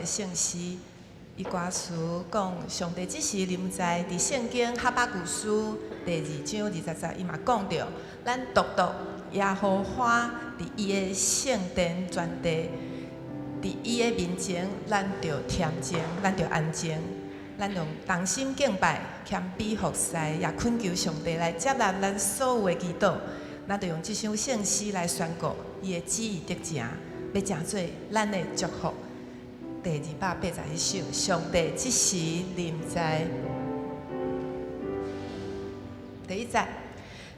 聖詩。伊歌詞講上帝這時臨在，佇聖經哈巴谷書第二章二十節，伊嘛講著，咱獨獨耶和華佇伊的聖殿全地，佇伊的面前，咱著恬靜，咱著安靜，咱用同心敬拜、謙卑服侍，也懇求上帝來接納咱所有的祈禱。咱就用這首聖詩來宣告伊的旨意得成，欲成做咱的祝福。第281首，上帝這時臨在。第一節，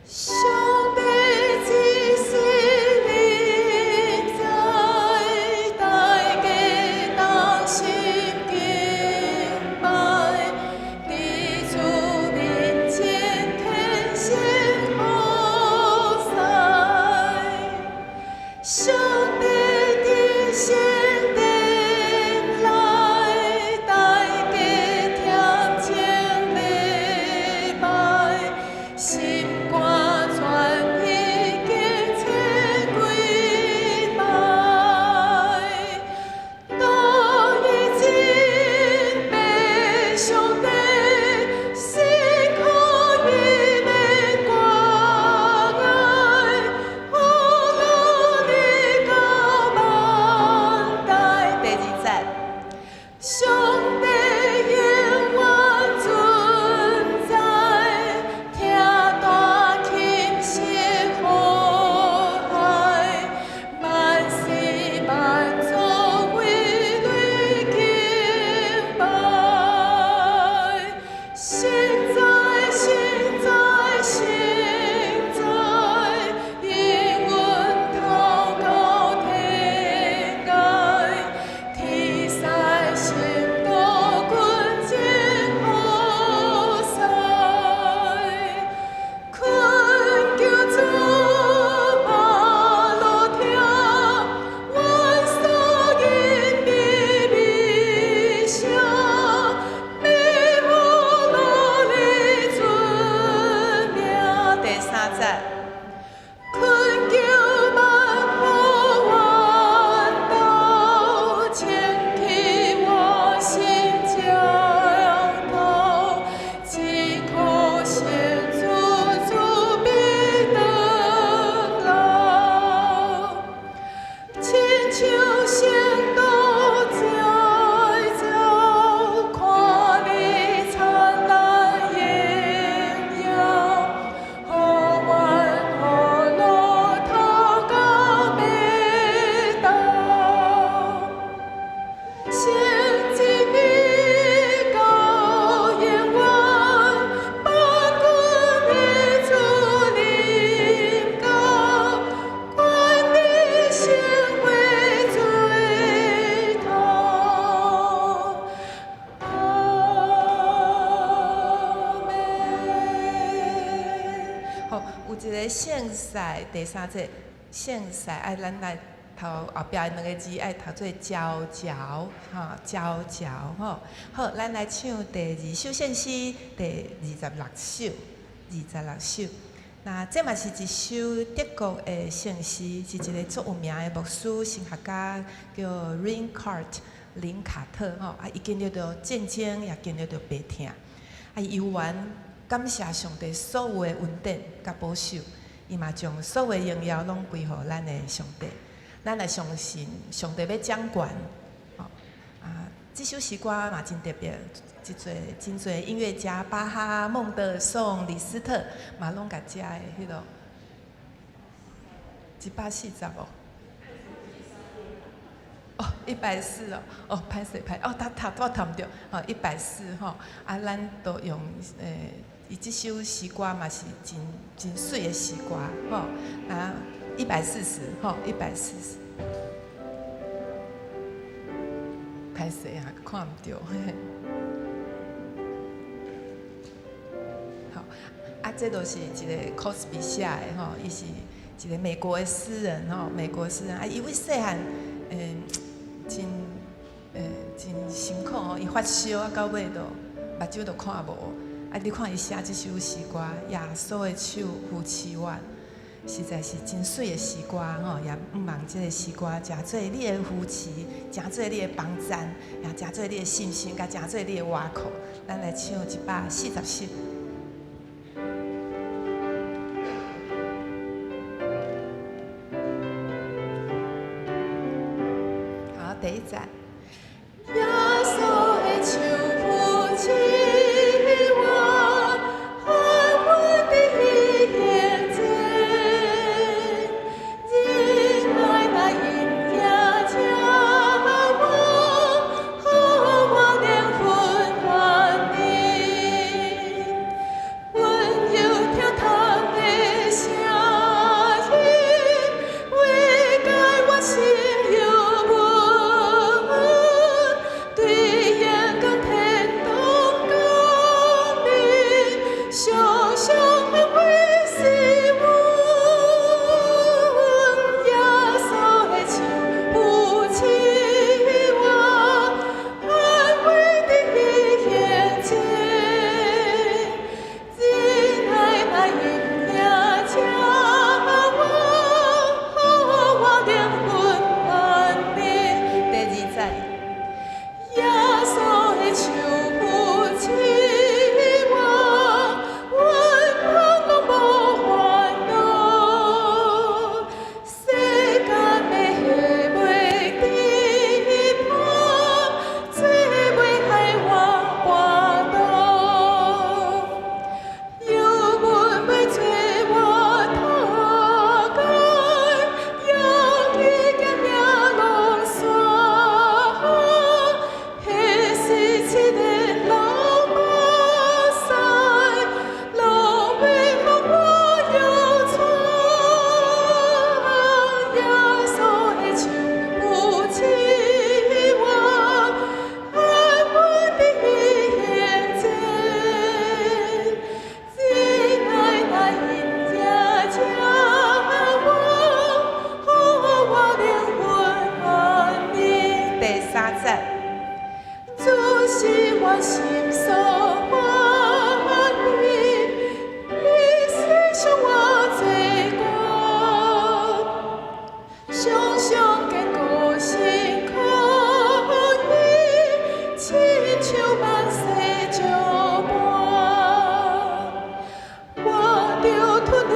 上帝這時臨在，大家同心敬拜，佇主面前虔誠服侍。上帝佇聖殿內，大家恬靜禮拜，心肝全意敬虔跪拜，獨一敬拜上帝，心可以免掛礙，呼嚕你到萬代。第二節，上帝永遠存在，聽大琴聲呼喊，萬世萬族為你敬拜。神在，神在，神在，應允禱告天愛，天使聖徒群情服侍，懇求主巴路聽，願所言秘密聲，美呼嚕你尊名。第三節。懇求萬福萬道，清氣我心澆透，只可聖主主必長老。親像聖徒在照，看你燦爛榮耀，予願予樂頭到尾頭。聖旨必到永遠，萬軍的主臨到，願你成為最頭。阿們。好，有一个聖賽第三節，聖賽愛咱來頭後壁兩个字愛讀做佼佼，吼，佼佼吼。好，咱來唱第二首聖詩，第26首，二十六首。那這嘛是一首德國的聖詩，是一个足有名的牧師神學家叫 Reinhard 林卡特吼，啊，伊經歷著戰爭，也經歷著病痛，啊，伊猶原感謝上帝所有的恩典佮保守，伊嘛將所有的榮耀攏歸予咱的上帝。咱來相信上帝欲掌權，吼啊！這首詩歌嘛真特別，真濟真濟音樂家巴哈、孟德爾頌、李斯特嘛攏共遮的彼囉140哦，哦，140哦，哦，歹勢歹，哦，他讀我讀毋著，吼，一百四吼，啊，咱都用伊這首詩歌嘛是真真媠的詩歌，吼，啊，一百四十，吼，一百四十，歹勢啊，看毋著。好，啊，這就是一个 Crosby 寫的吼，伊是一个美國的詩人吼，美國詩人啊，伊為細漢，真真辛苦吼，伊發燒啊，到尾都目睭都看無。啊，你看伊寫這首詩歌，耶穌的手扶持我。實在是真媠的詩歌吼，也毋望這個詩歌誠做你的扶持，誠做你的幫贊，也誠做你的信心，佮誠做你的倚靠。咱來唱140首。好，第一節。耶穌的手扶持我，安穩佇伊胸前，仁愛來引領著我，予我靈魂安寧。溫柔疼痛的聲音，慰解我心憂悶。對陽光天堂降臨，常常安慰是阮。耶穌的手扶持我，安穩佇伊胸前，仁愛來引領著我，予我靈魂安寧。第二節。耶穌的手扶持我，阮通攏無煩惱。世間的火袂跌破，水袂害我跋倒。油門袂做我塗改，讓伊行行路線。彼是試煉流目屎，攏袂予我搖喘。耶穌的手扶持我，安穩佇伊胸前，仁愛來引領著我，予我靈魂安寧。第三節。主是我心所歡喜，伊洗淨我罪過，常常堅固身軀，親像萬世石伴。我著吞蘊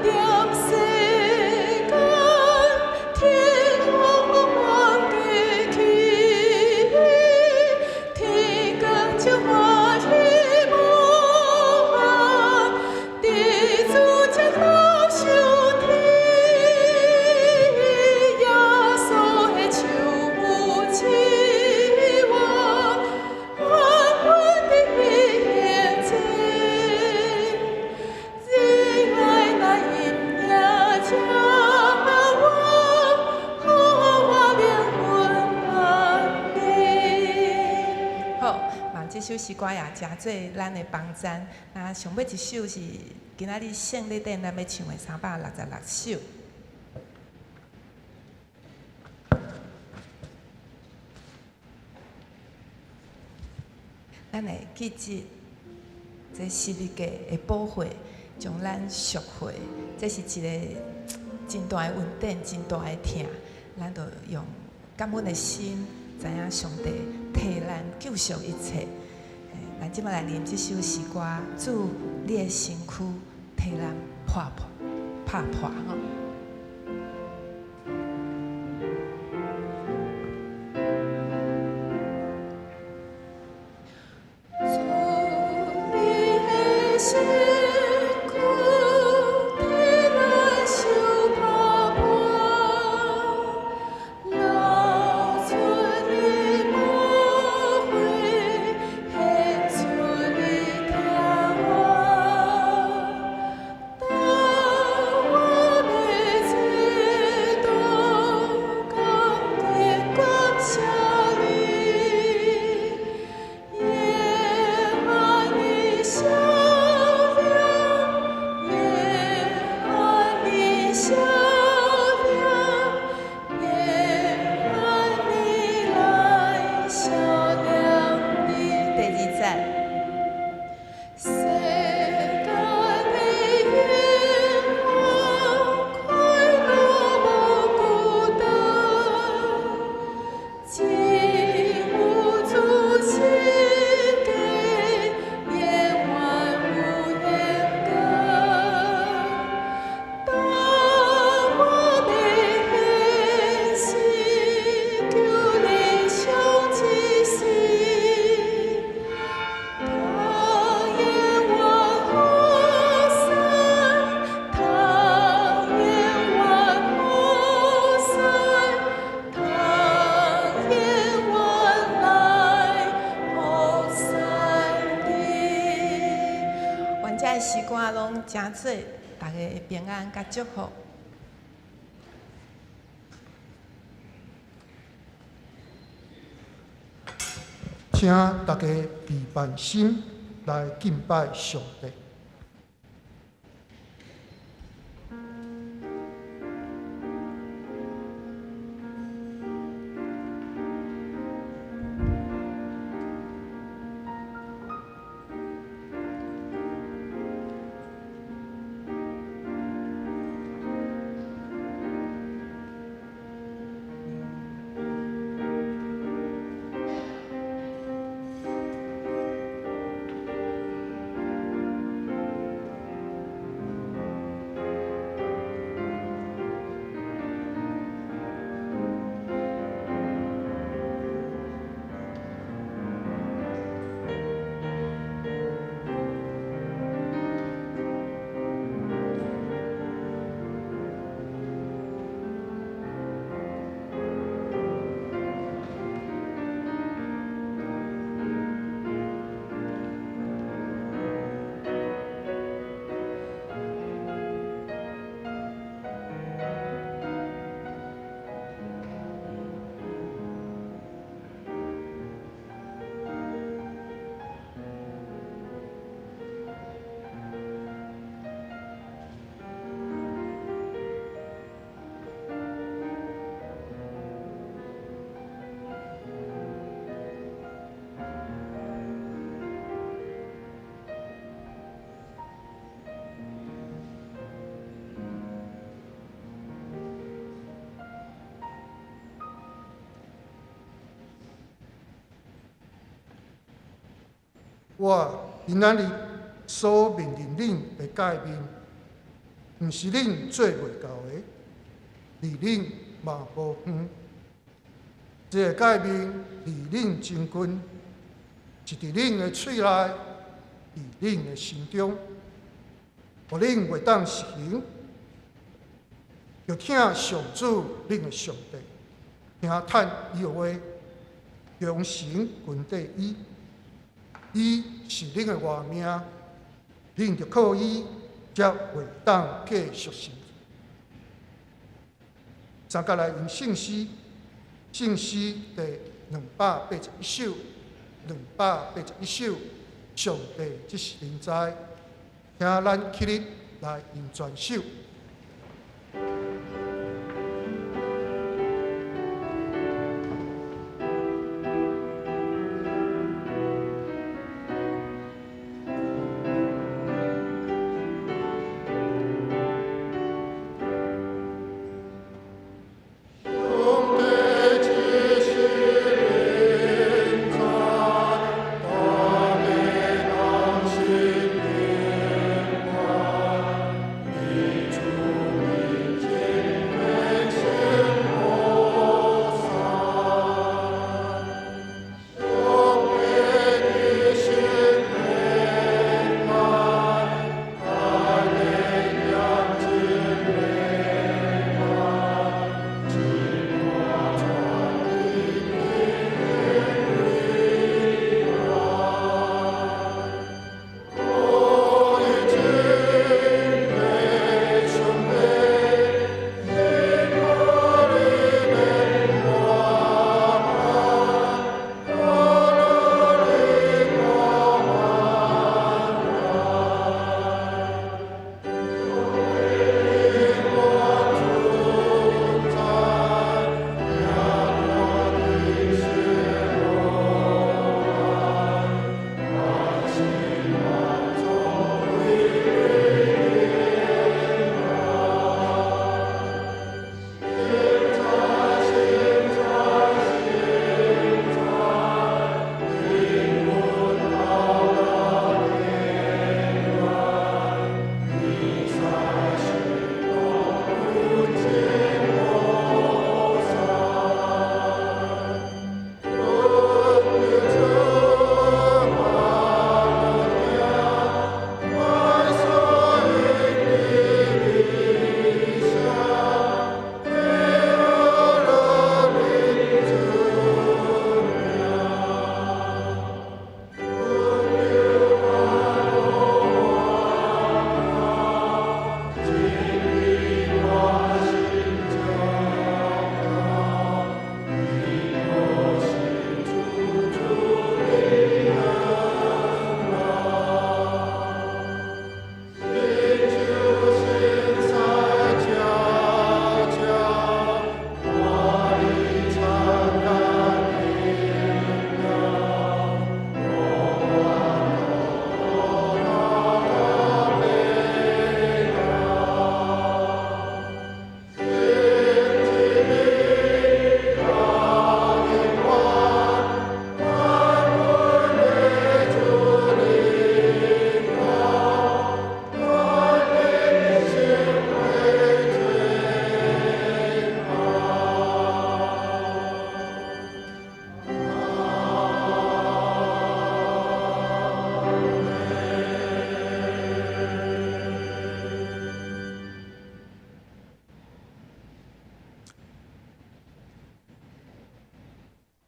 踮世間，天空望過去，天光照我希望，佇主這樂受天，耶穌的手扶持我，安穩佇伊胸前，仁愛來引領著我，予我靈魂安寧。好，望這首詩歌也誠做咱的幫贊。那上尾一首是今仔日聖禮頂咱欲唱的366首。咱會記得這十字架的寶血將咱贖回，這是一個真大的恩典，真大的疼。咱就用感恩的心，知影上帝替咱救贖一切。咱這擺來啉這首詩歌，主，你的身軀替咱破破拍破吼。主，你的身軀替咱受拍破，流出你寶血，顯出你疼我。當我欲詩歌攏誠做逐家的平安佮祝福。請大家備辦心來敬拜上帝。我今仔日所命令恁的誡命，毋是恁做袂到的，離恁嘛無遠。這个誡命離恁真近，是佇恁的喙內，佇恁的心中，予恁會當實行。著聽上主恁的上帝，聽趁伊的話，忠誠跟綴伊。伊是恁的活命，恁著靠伊，才會當繼續生存。三甲來用聖詩，聖詩第281首，281首，上帝這是臨在，請咱起立來用全首。上帝這是臨在，大家人心平安，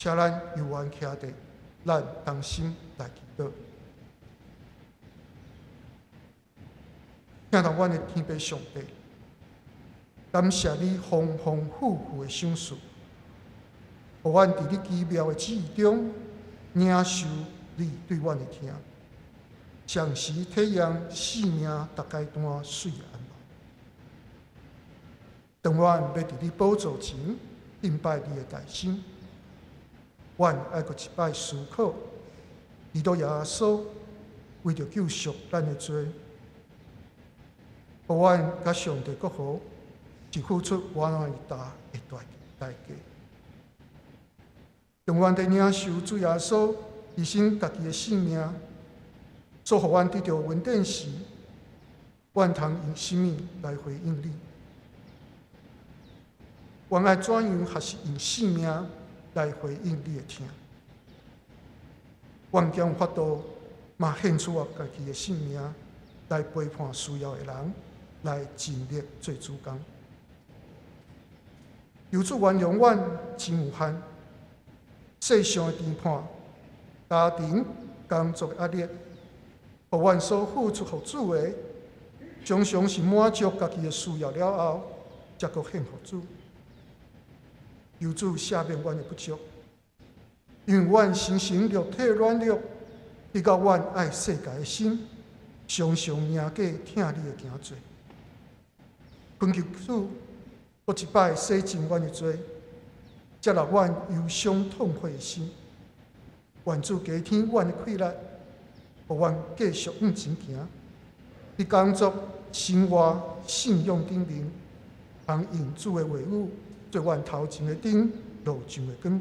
請咱猶原徛佇，咱同心來祈禱。疼痛阮的天父上帝，感謝你豐豐富富的賞賜，予阮佇你奇妙的旨意中領受你對阮的疼，常時體驗生命逐階段媠的安排。當阮欲佇你寶座前敬拜你的大身，阮愛閣一擺思考，基督耶穌為著救贖咱的罪，予阮佮上帝國和，是付出偌爾大的代價。當阮佇領受主耶穌犧牲家己的性命，所予阮得著恩典時，阮通用啥物來回應你？阮愛怎樣學習用性命來回應你的疼？阮敢有法度嘛獻出我家己的性命來陪伴需要的人，來盡力做主工。求主原諒阮真有限，世上的牽絆、家庭、工作的壓力，予阮所付出予主的，常常是滿足家己的需要了後，才閣獻予主。求主赦免阮的不足，因為阮常常肉體軟弱，以及阮愛世界的心，常常贏過疼你的行做。懇求主，閣一擺洗淨阮的罪，接納阮憂傷痛悔的心。願主加添阮的氣力，予阮繼續向前行。佇工作、生活、信仰頂面，通用主的話語做阮頭前的燈，路上的光，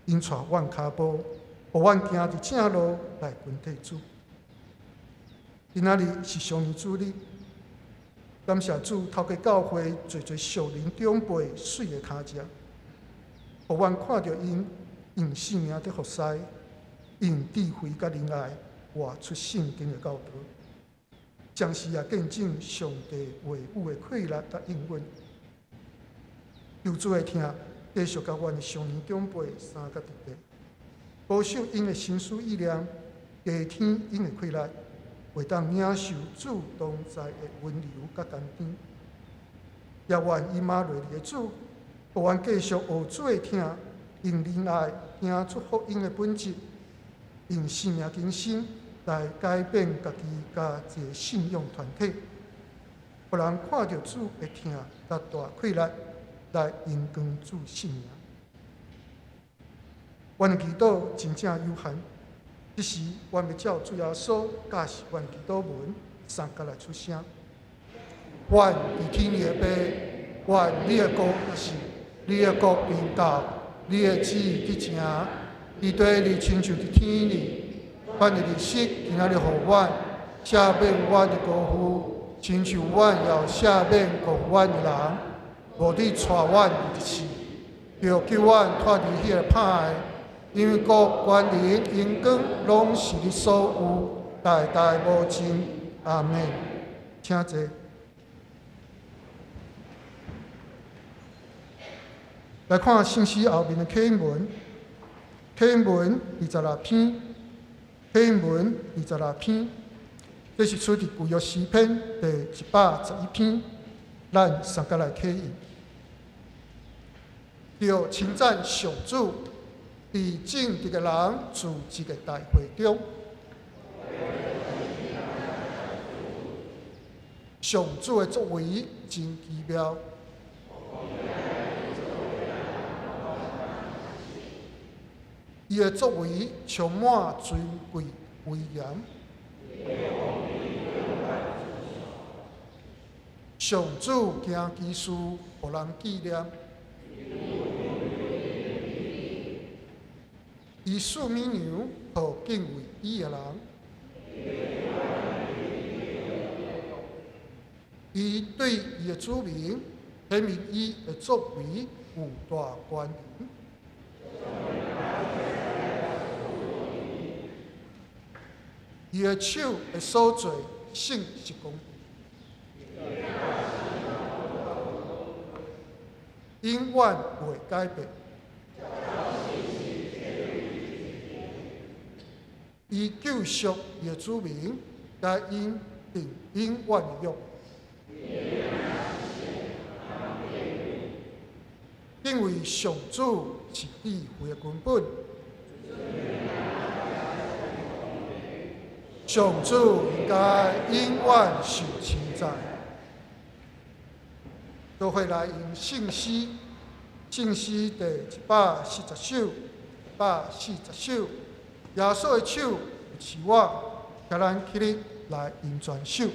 引帶阮跤步，予阮行佇正路來跟綴主。今仔日是常年主日，感謝主透過教會濟濟屬靈長輩媠的跤跡，予阮看著𪜶用性命佇服侍，用智慧佮仁愛活出聖經的教導，同時也見證上帝話語的氣力佮應允。求主的疼繼續共阮的常年長輩相佮弟弟，保守𪜶的心思意念，加添𪜶的氣力，會當領受主同在的溫柔佮甘甜。也願以馬內利的主，予阮繼續學主的疼，用仁愛行出福音的本質，用生命更新來改變家己佮這個信仰團體，予人看著主的疼佮大氣力來榮光主聖名。阮的祈禱真正有限，這時阮欲照主耶穌教示阮祈禱文，相佮來出聲。願佇天的父，願你的國是，你的國臨到，你的旨意得成，佇地裡親像佇天裡。阮的日食今仔日予阮，赦免阮的過負，親像阮也赦免過負阮的人。無得帶阮入試，著救阮脫離彼个歹的。因為國、權能、榮光，攏是你所有，代代無盡。阿們。請坐。來看聖詩後面的啟應文，啟應文26篇，啟應文26篇，這是出佇舊約詩篇第111篇，咱相佮來啟應。著稱讚上主，佇正直的人聚集的大會中，上主的作為真奇妙。伊的作為充滿尊貴威嚴。上主行奇事，予人紀念。伊賜綿羊，予敬畏伊的人。伊對伊的子民顯明伊的作為有大權能。伊的手的所做，信實公義，永遠袂改變。伊救贖伊的子民，共𪜶訂永遠的約。敬畏上主是智慧的根本。上主應該永遠受稱讚。做伙來用聖詩，聖詩第140首，140首。耶穌的手扶持我，請咱起立來用全首。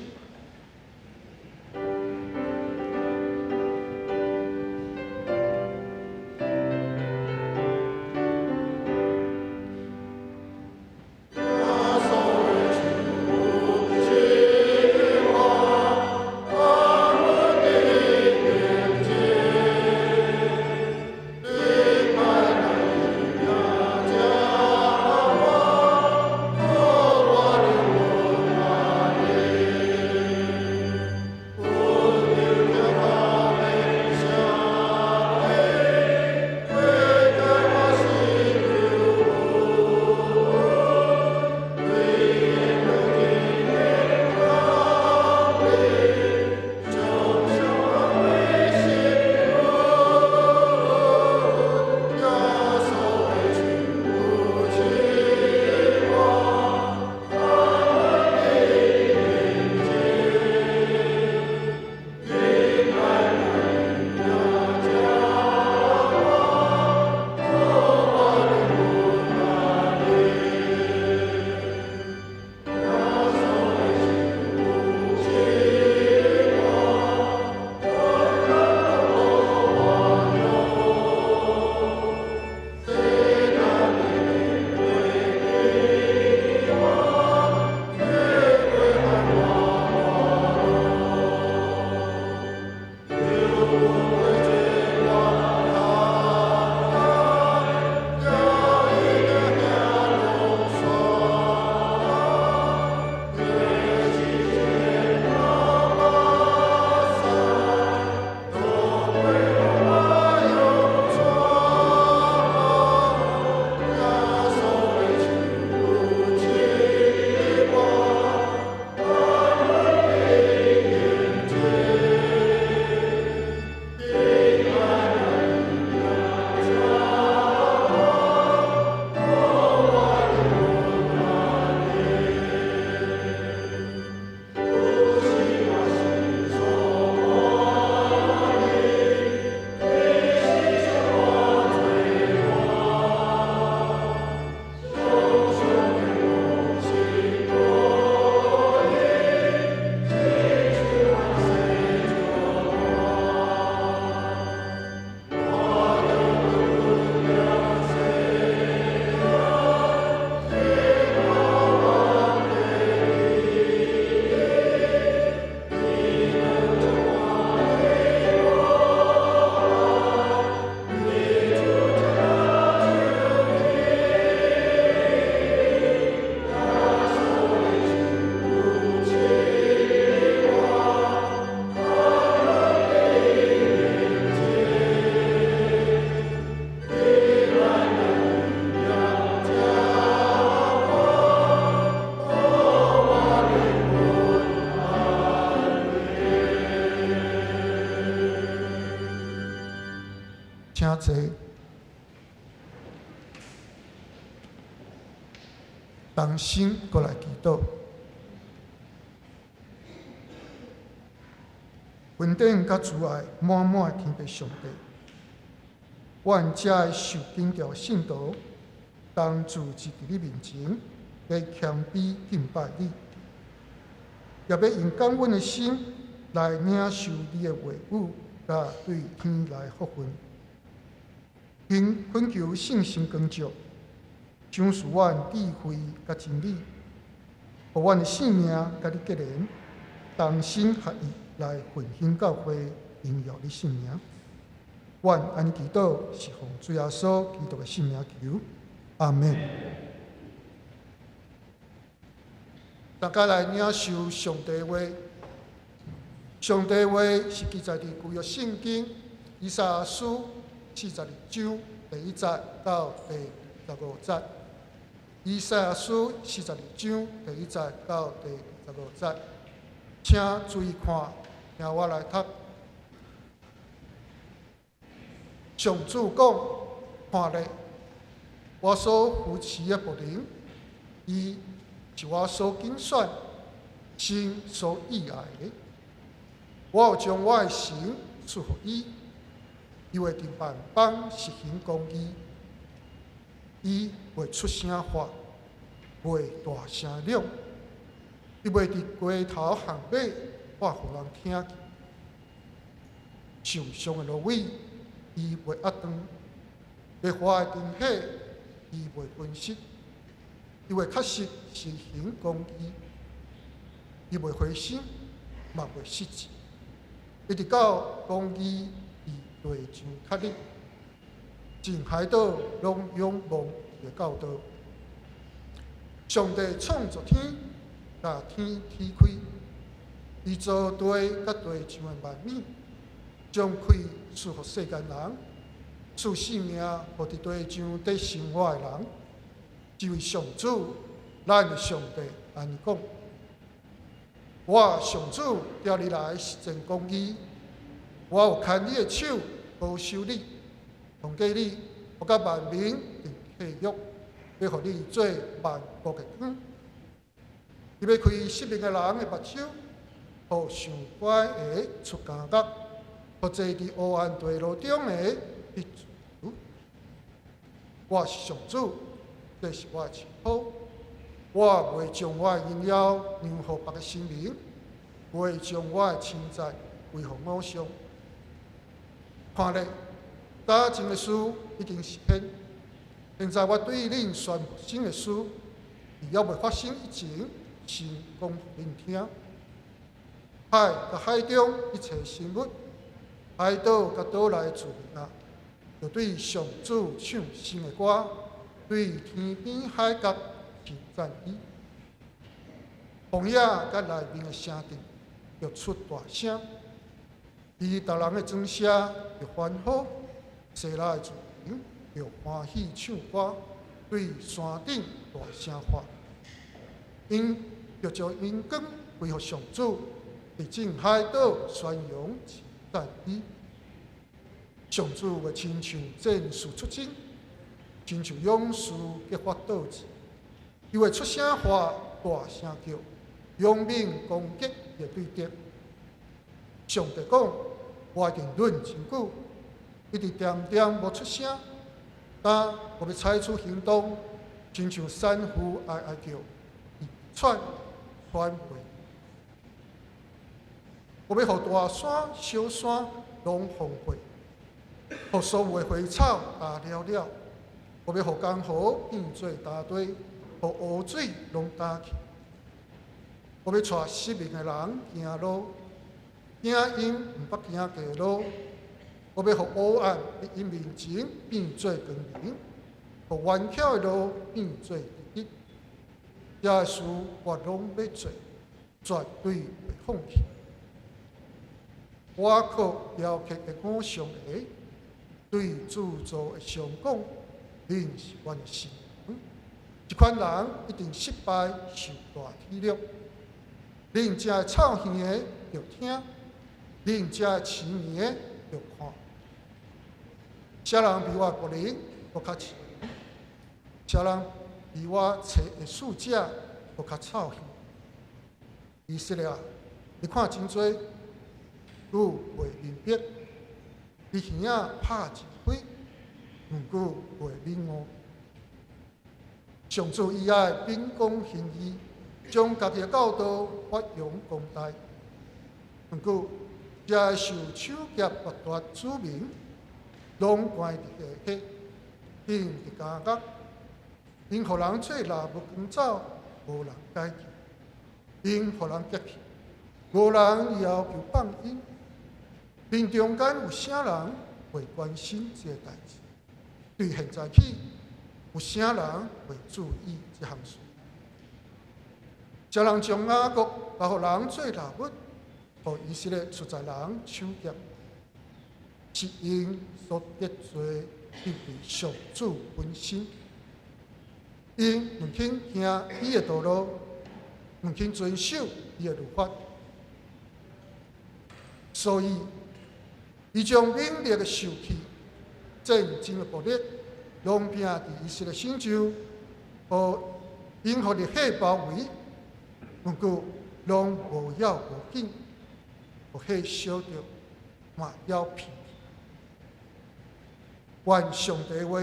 請坐。同心閣來祈禱。恩典佮慈愛滿滿的天父上帝，阮遮的受建造的聖徒，同聚集佇你面前，來謙卑敬拜你，也欲用感恩的心來領受你的話語，佮對天來福分。懇求聖神光照，賞賜阮智慧佮真理，予阮的性命佮你結連，同心合意來奮興教會，榮耀你聖名。阮按呢祈禱，是奉主耶穌基督的聖名求，阿們。大家來領受上帝話。上帝話是記載佇舊約聖經以賽亞書42章第1節到第15節。以賽亞書42章第1節到第25節，請注意看，聽我來讀。上主講：看咧，我所扶持的僕人，伊是我所揀選、心所喜愛的。我有將我的神賜予伊，伊會佇萬邦實行公義，伊袂出聲喊，袂大聲嚷，伊袂佇街頭巷尾喊予人聽見。樹上的蘆葦，伊袂壓斷；欲花的燈火，伊袂噴熄。伊會確實實行公義，伊袂灰心，嘛袂失志。一直到公義佇地上確立，盡海島攏仰望伊的教導。上帝創造天，共天劈開，伊造地佮地上的萬物，將氣賜予世間人，賜性命予佇地上佇生活的人。這位上主，咱的上帝按呢講：我上主調你來實踐公義，我有牽你的手保守你，統計你，我佮萬民訂契約，欲予你做萬國的光。伊欲開失明的人的目睭，予想拐的出監獄，予坐佇黑暗地牢中的得自由。我是上主，這是我的稱呼。我袂將我的榮耀讓予別个神明，袂將我的稱讚歸予偶像。看咧，早前的事已經實現，現在我對恁宣布新的事，佇猶未發生以前，先講予恁聽。海佮海中一切生物，海島佮島內住民啊，著對上主唱新的歌，對天邊海角稱讚伊。荒野佮內面的城鎮，著出大聲，佇逐人的莊舍著歡呼，西拉的住民著歡喜唱歌，對山頂大聲喊。𪜶著將榮光歸予上主，佇眾海島宣揚稱讚伊。上主會親像戰士出征，親像勇士結發鬥志。伊會出聲喊，大聲叫，勇猛攻擊伊的對敵。上帝講：我已經忍真久，一直恬恬無出聲。今我欲採取行動，親像產婦哀哀叫，伊喘喘袂。我欲予大山、小山攏荒廢，予所有的花草焦了了。我欲予江河變做焦地，予湖水攏焦去。我欲帶失明的人行路，驚𪜶毋捌行過路。我欲予黑暗佇𪜶面前變做光明，予彎曲的路變做直的。這事我攏欲做，絕對袂放棄。我靠雕刻的偶像的，對鑄造的像講，恁是阮的神。這款人一定失敗，受大恥辱。恁遮的臭耳的著聽，恁遮的痴耳的著看。啥人比我僕人閣較痴？啥人比我差的使者閣較臭耳？以色列啊，你看真濟，汝袂明白；你耳仔拍真開，毋過袂領悟。上主伊愛秉公行義，將家己的教導發揚光大。毋過，遮受搶劫剝奪子民，攏關佇下底，釘佇監獄，𪜶予人做獵物趕走，無人解救；𪜶予人劫去，無人要求放𪜶。恁中間有啥人會關心這个代誌？對現在起，有啥人會注意這項事？啥人將雅各交予人做獵物，予以色列出在人搶劫，是𪜶所得罪得罪上主本身。𪜶毋肯行伊的道路，毋肯遵守伊的律法，所以伊將猛烈的受氣、戰爭的暴力，攏摒佇以色列身上，予𪜶予熱火包圍，毋過攏無要無緊，予火燒著，嘛猶疲。願上帝話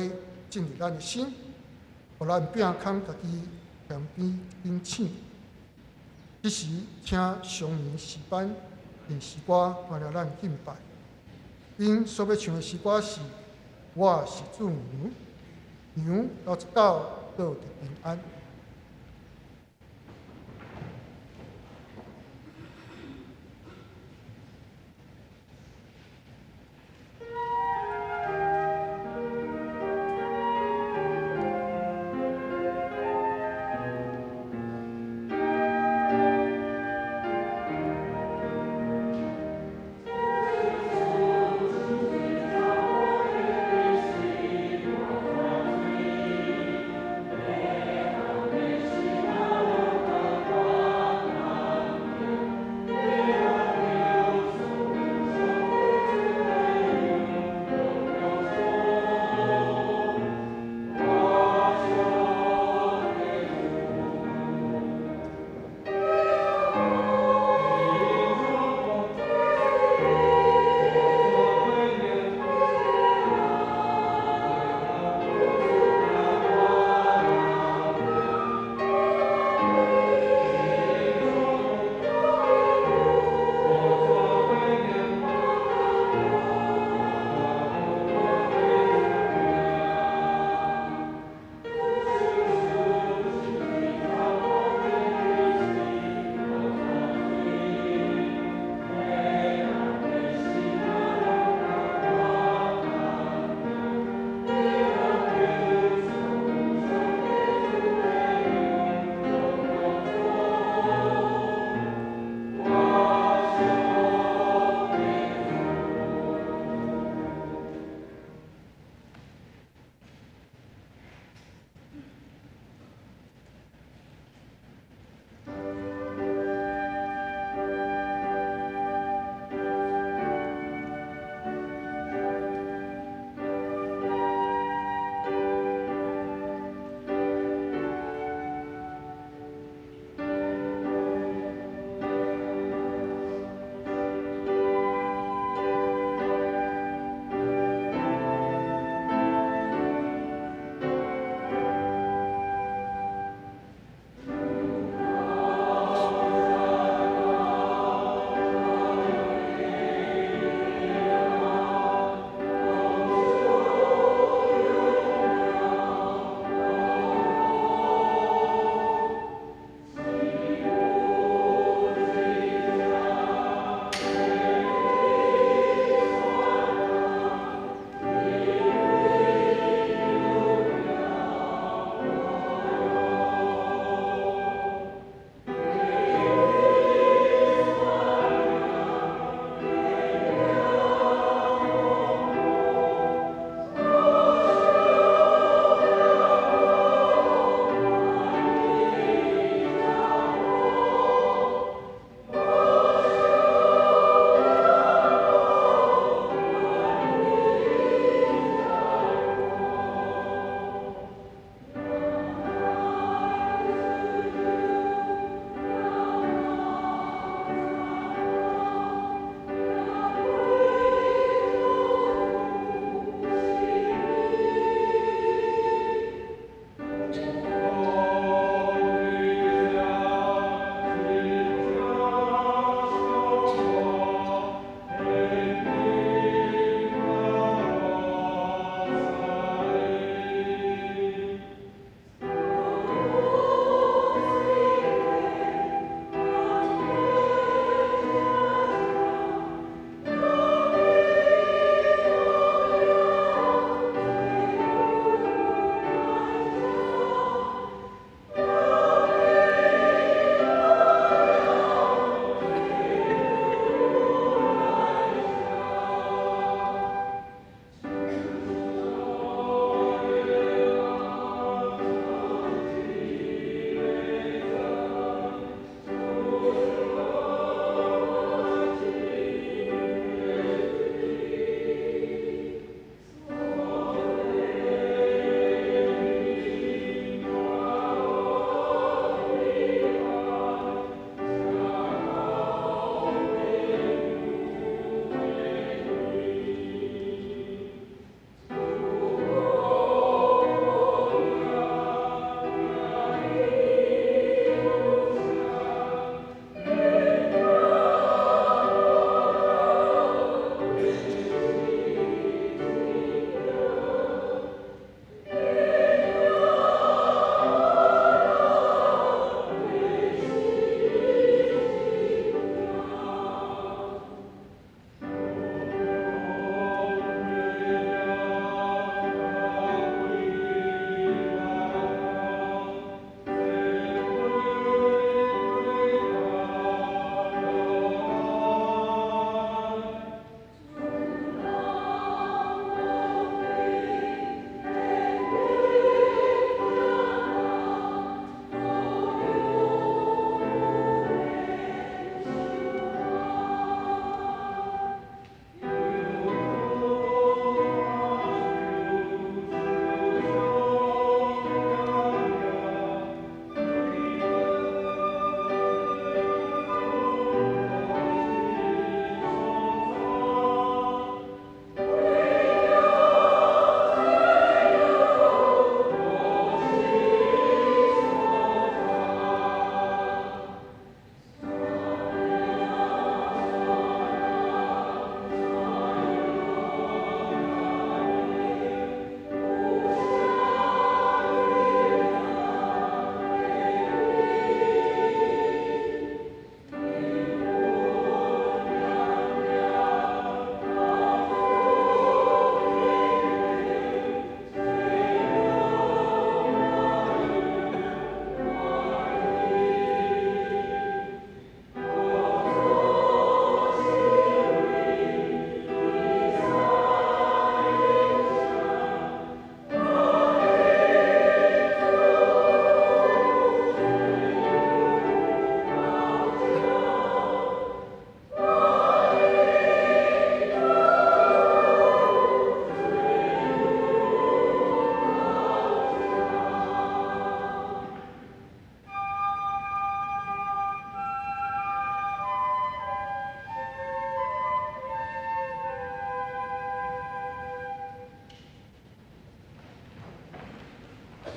進入咱的心，予咱摒空家己，謙卑警醒。這時，請常年詩班用詩歌帶領咱敬拜。𪜶所欲唱的詩歌是《我是主羊》，羊𡱁一斗倒得平安。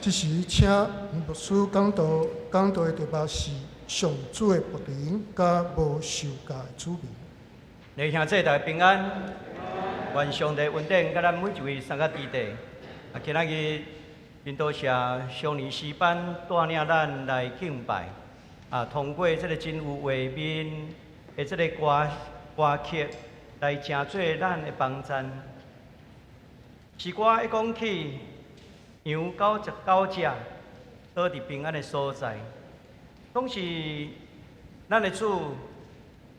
這時請牧師講道，講道的題目是上主的僕人佮無受教的子民。弟兄姊妹大家平安，願上帝恩典佮咱每一位三個弟弟。啊，今仔日真多謝雙年詩班帶領咱來敬拜。啊，通過這个真有畫面的這个歌歌曲來成做咱的幫贊。詩歌一講起羊九十九隻倒佇平安的所在，總是咱的主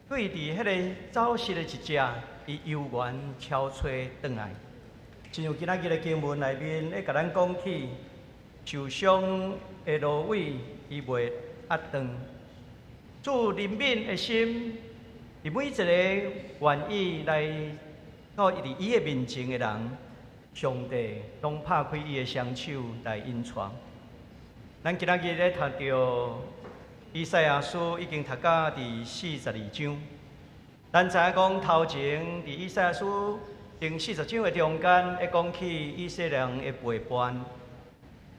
對佇彼个走失的一隻，伊猶原敲揣轉來。親像今仔日的經文內面，會共咱講起受傷的蘆葦，伊袂壓斷。主憐憫的心，佇每一个願意來到佇伊的面前的人，上帝攏拍開伊的雙手來引帶。咱今仔日咧讀著以賽亞書已經讀到第四十二章。咱知影講頭前佇以賽亞書第四十章的中間，會講起以色列人的背叛，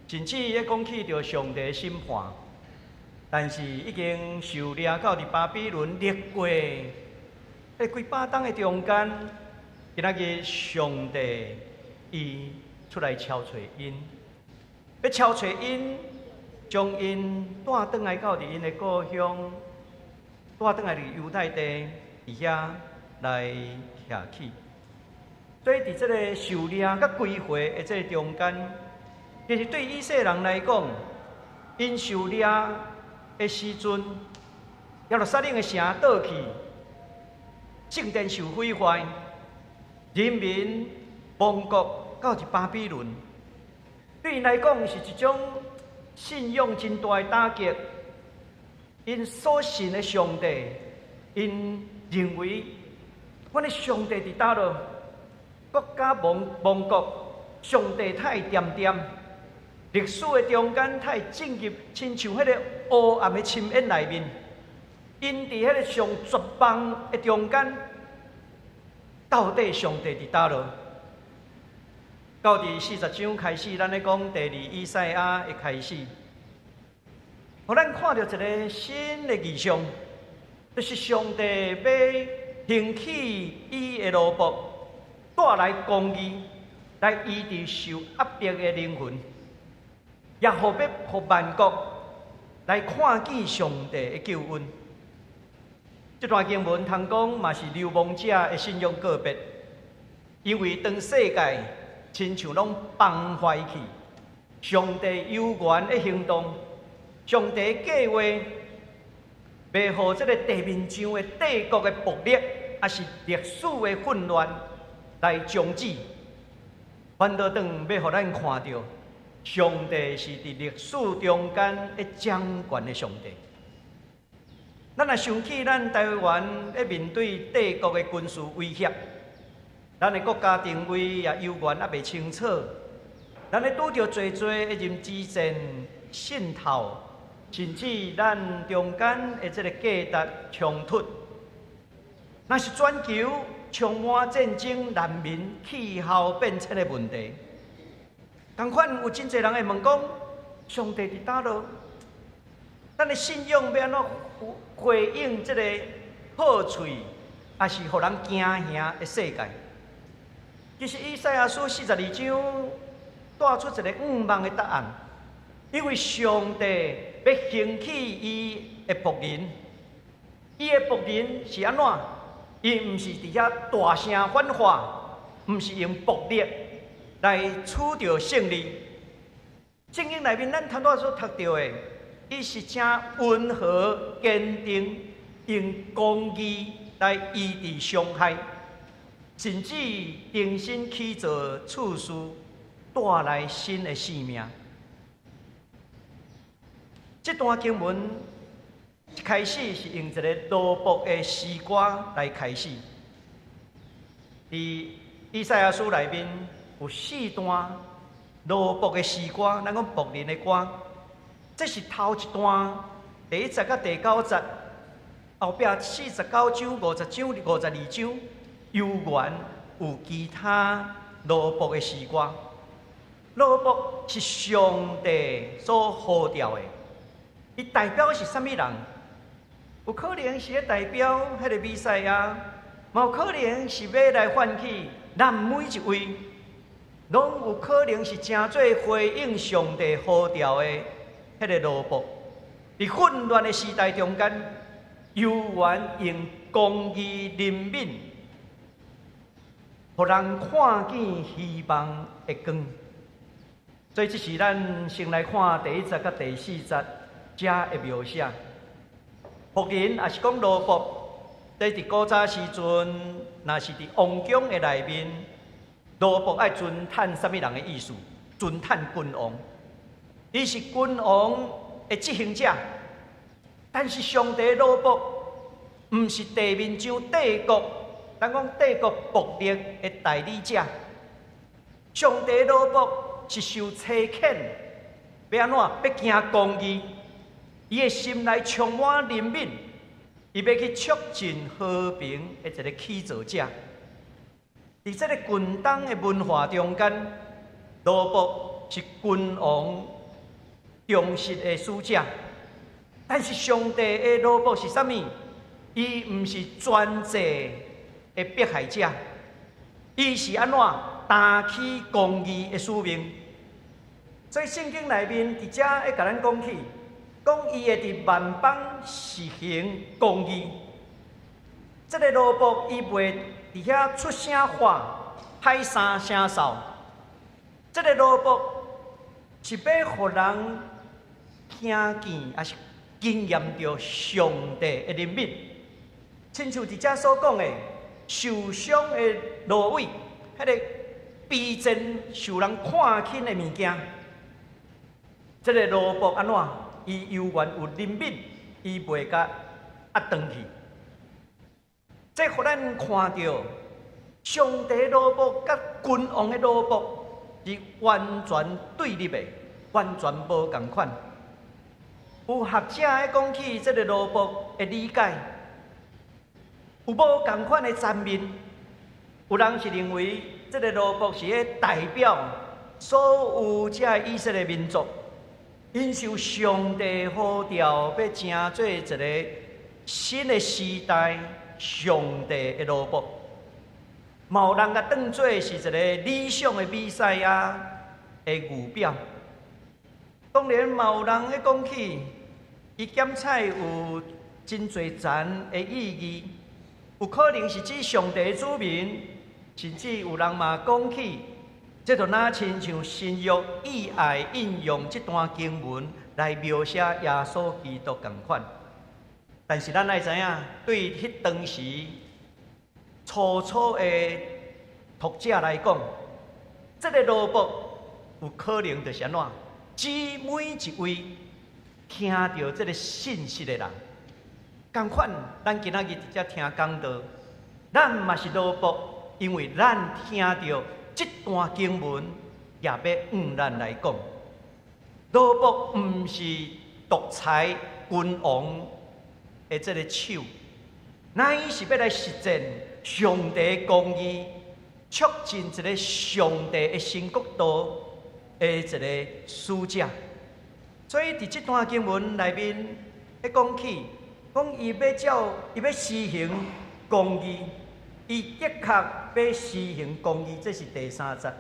甚至會講起著上帝的審判。但是已經受掠到佇巴比倫歷過彼幾百冬的中間，今仔日上帝伊出來敲揣𪜶，欲敲揣𪜶，將𪜶帶轉來到佇𪜶的故鄉，帶轉來佇猶太地，佇遐來徛起。所以佇這个受掠佮歸回的這个中間，其實對以色列人來講，𪜶受掠的時陣，耶路撒冷的城倒去，聖殿受毀壞，人民亡國到佇巴比倫，對𪜶來講是一種信仰真大的打擊。𪜶所信的上帝，𪜶認為，阮的上帝佇佗落？國家亡亡國，上帝太恬恬，歷史的中間太進入，親像彼个黑暗的深淵內面，𪜶佇彼个上絕望的中間，到底上帝佇佗落？到佇四十章開始，咱咧講第二以賽亞的開始，予咱看著一个新的異象，就是上帝欲興起伊的奴僕，帶來公義，來醫治受壓迫的靈魂，也予欲萬國來看見上帝的救恩。這段經文通講嘛是流亡者的信仰告別，因為當世界親像攏崩壞去，上帝猶原的行動，上帝計劃，袂予這个地面上的帝國的暴力，抑是歷史的混亂來終止，反倒轉欲予咱看著，上帝是佇歷史中間咧掌權的上帝。咱若想起咱台灣咧面對帝國的軍事威脅，咱的國家定位也猶原猶未清楚，咱咧拄著濟濟的認知戰滲透，甚至咱中間的這个價值衝突，若是全球充滿戰爭、難民、氣候變遷的問題，仝款有真濟人會問講：上帝佇佗落？咱的信仰欲按怎回應這个破碎，抑是予人驚嚇的世界？其實以賽亞書四十二章帶出一个向望的答案，因為上帝欲興起伊的僕人，伊的僕人是按怎？伊毋是佇遐大聲喊話，毋是用暴力來取著勝利。聖經內面咱頭拄仔所讀著的，伊是誠溫和堅定，用公義來醫治傷害，甚至重新起造次序，帶來新的生命。這段經文一開始是用一个奴僕的詩歌來開始。佇以賽亞書內面有四段奴僕的詩歌，咱講僕人的歌，這是頭一段，第一節佮第九節，後壁四十九章、五十章、五十二章，猶原有其他奴僕的詩歌。奴僕是上帝所呼召的，伊代表的是啥物人？有可能是咧代表彼个彌賽亞，嘛有可能是欲來喚起咱每一位，攏有可能是成做回應上帝呼召的彼个奴僕。佇混亂的時代中間，猶原用公義憐憫，予人看見希望的光。所以，這是咱先來看第一節佮第四節遮的描寫。僕人抑是講奴僕，佇古早時陣，若是佇王宮的內面，奴僕愛尊嘆啥物人的意思？尊嘆君王，伊是君王的執行者。但是上帝奴僕，毋是地面上帝國，咱講帝國暴力的代理者。上帝奴僕是受差遣，欲按怎？欲行公義，伊的心內充滿憐憫，伊欲去促進和平的一个起造者。佇這个近東的文化中間，奴僕是君王忠實的使者。但是上帝的奴僕是啥物？伊毋是專制的迫害者，伊是按怎擔起公義的使命。所以聖經內面佇遮會共咱講起，講伊會佇萬邦實行公義。這个奴僕伊袂佇遐出聲喊、歹聲聲嗽。這个奴僕是欲予人聽見，抑是經驗著上帝的憐憫。親像佇遮所講的，受傷的蘆葦，彼个卑賤受人看輕的物件，這个奴僕按怎？伊猶原有憐憫，伊袂共壓斷去。這予咱看著上帝奴僕佮君王的奴僕是完全對立的，完全無仝款。有學者咧講起這个奴僕的理解，有無仝款的層面。有人是認為這个奴僕是咧代表所有這以色列民族，𪜶受上帝呼召，欲成做一个新的時代上帝的奴僕。嘛有人共當做是一个理想的彌賽亞的預表。當然，嘛有人咧講起，伊檢採有真濟層的意義，有可能是指上帝的子民，甚至有人嘛講起，這就若親像新約意愛應用這段經文來描寫耶穌基督仝款。但是咱愛知影，對彼當時初初的讀者來講，這个奴僕有可能就是按怎？指每一位聽著這个信息的人，仝款，咱今仔日佇遮聽講道，咱嘛是奴僕，因為咱聽著這段經文，也欲向咱來講，奴僕毋是獨裁君王的這个手，乃是欲來實踐上帝公義，促進一个上帝的新國度的一个使者。所以佇這段經文內面，咧講起，講伊欲照，伊欲施行公義，伊的確欲施行公義，這是第三節。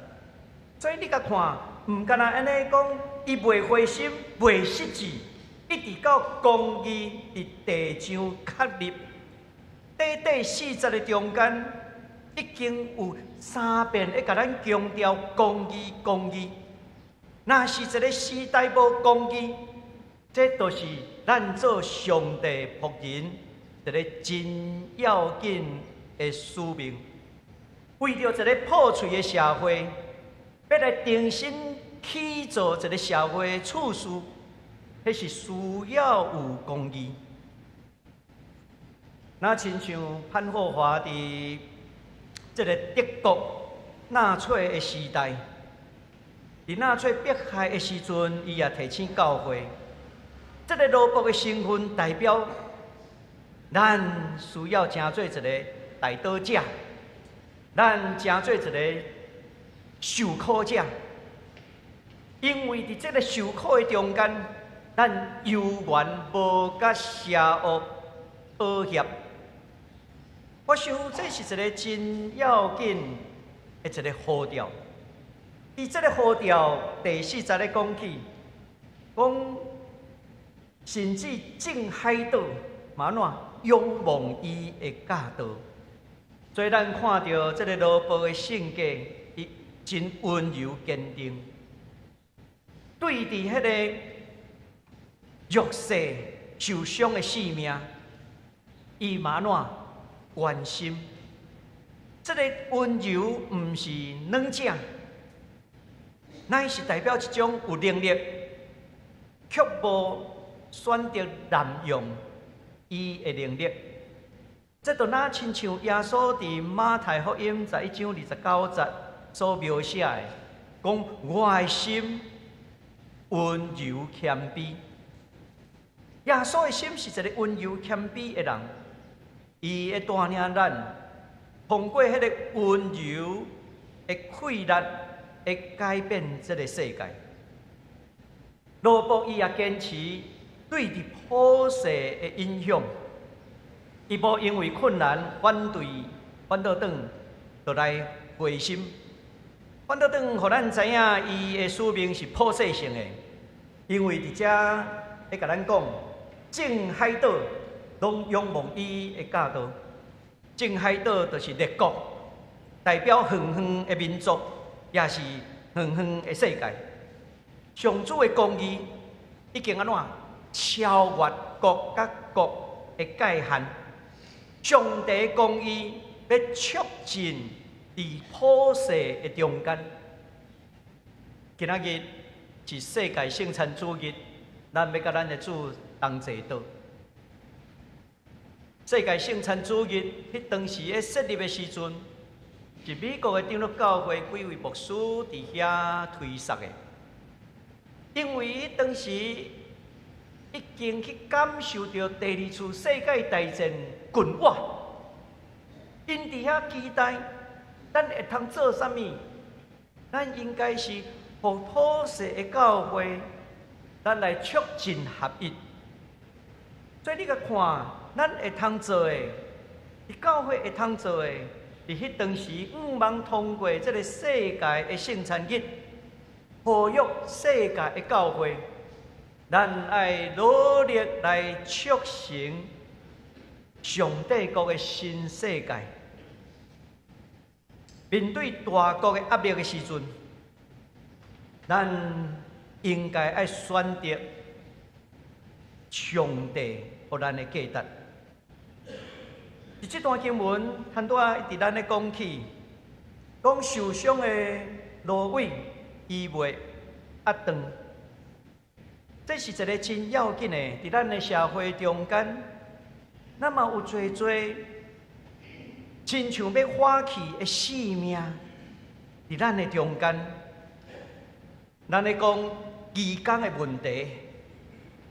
所以你共看，毋干焦按呢講，伊袂灰心，袂失志，一直到公義佇地上確立。短短四節的中間，已經有三遍咧共咱強調公義，公義。若是一个時代無公義，這就是咱做上帝僕人一个真要緊的使命。為著一个破碎的社會，欲來重新起造一个社會秩序，彼是需要有公義。若親像潘霍華佇這个德國納粹的時代，佇納粹迫害的時陣，伊也提醒教會，這个奴僕的身份代表咱需要成做一个代禱者，咱成做一个受苦者。因為佇這个受苦的中間，咱猶原無佮邪惡妥協。我想這是一个真要緊的一个呼召。佇這个呼召第四節咧講起，講甚至眾海島嘛按怎仰望伊的教導。所以咱看著這个羅伯的性格，伊真溫柔堅定，對佇彼个弱勢受傷的性命，伊嘛按怎關心。這个溫柔毋是軟正，乃是代表一種有能力，卻無選擇濫用伊的能力。這就若親像耶穌佇馬太福音11章29節所描寫的，講我的心溫柔謙卑。耶穌的心是一个溫柔謙卑的人，伊會帶領咱通過彼个溫柔的氣力，會改變這个世界。羅伯伊也堅持對佇普世的影響，伊無因為困難反對反倒轉，就來灰心。反倒轉，予咱知影伊的使命是普世性的，因為佇遮咧共咱講，眾海島攏仰望伊的教導。眾海島就是列國，代表遠遠的民族，也是遠遠的世界。上主的公義已經按怎超越國佮國的界限。上帝公義欲促進佇普世的中間。今仔日是世界聖餐主日，咱欲佮咱的主同齊禱。世界聖餐主日，彼當時咧設立的時陣，是美國的長老教會幾位牧師佇遐推捒的。因為當時已經去感受著第二次世界大戰近倚，𪜶佇遐期待咱會通做啥物？咱應該是予普世的教會，咱來促進合一。所以你共看，咱會通做的，佇教會會通做的，佇彼當時向望通過這个世界的聖餐日，呼籲世界的教會，咱愛努力來促成上帝國的新世界。面對大國的壓力的時陣，咱應該愛選擇上帝予咱的價值。佇這段經文，拄仔一直咱咧講起，講受傷的蘆葦，伊袂壓斷。這是一个真要緊的，佇咱的社會中間，咱嘛有濟濟親像欲花去的性命，佇咱的中間。咱咧講義工的問題，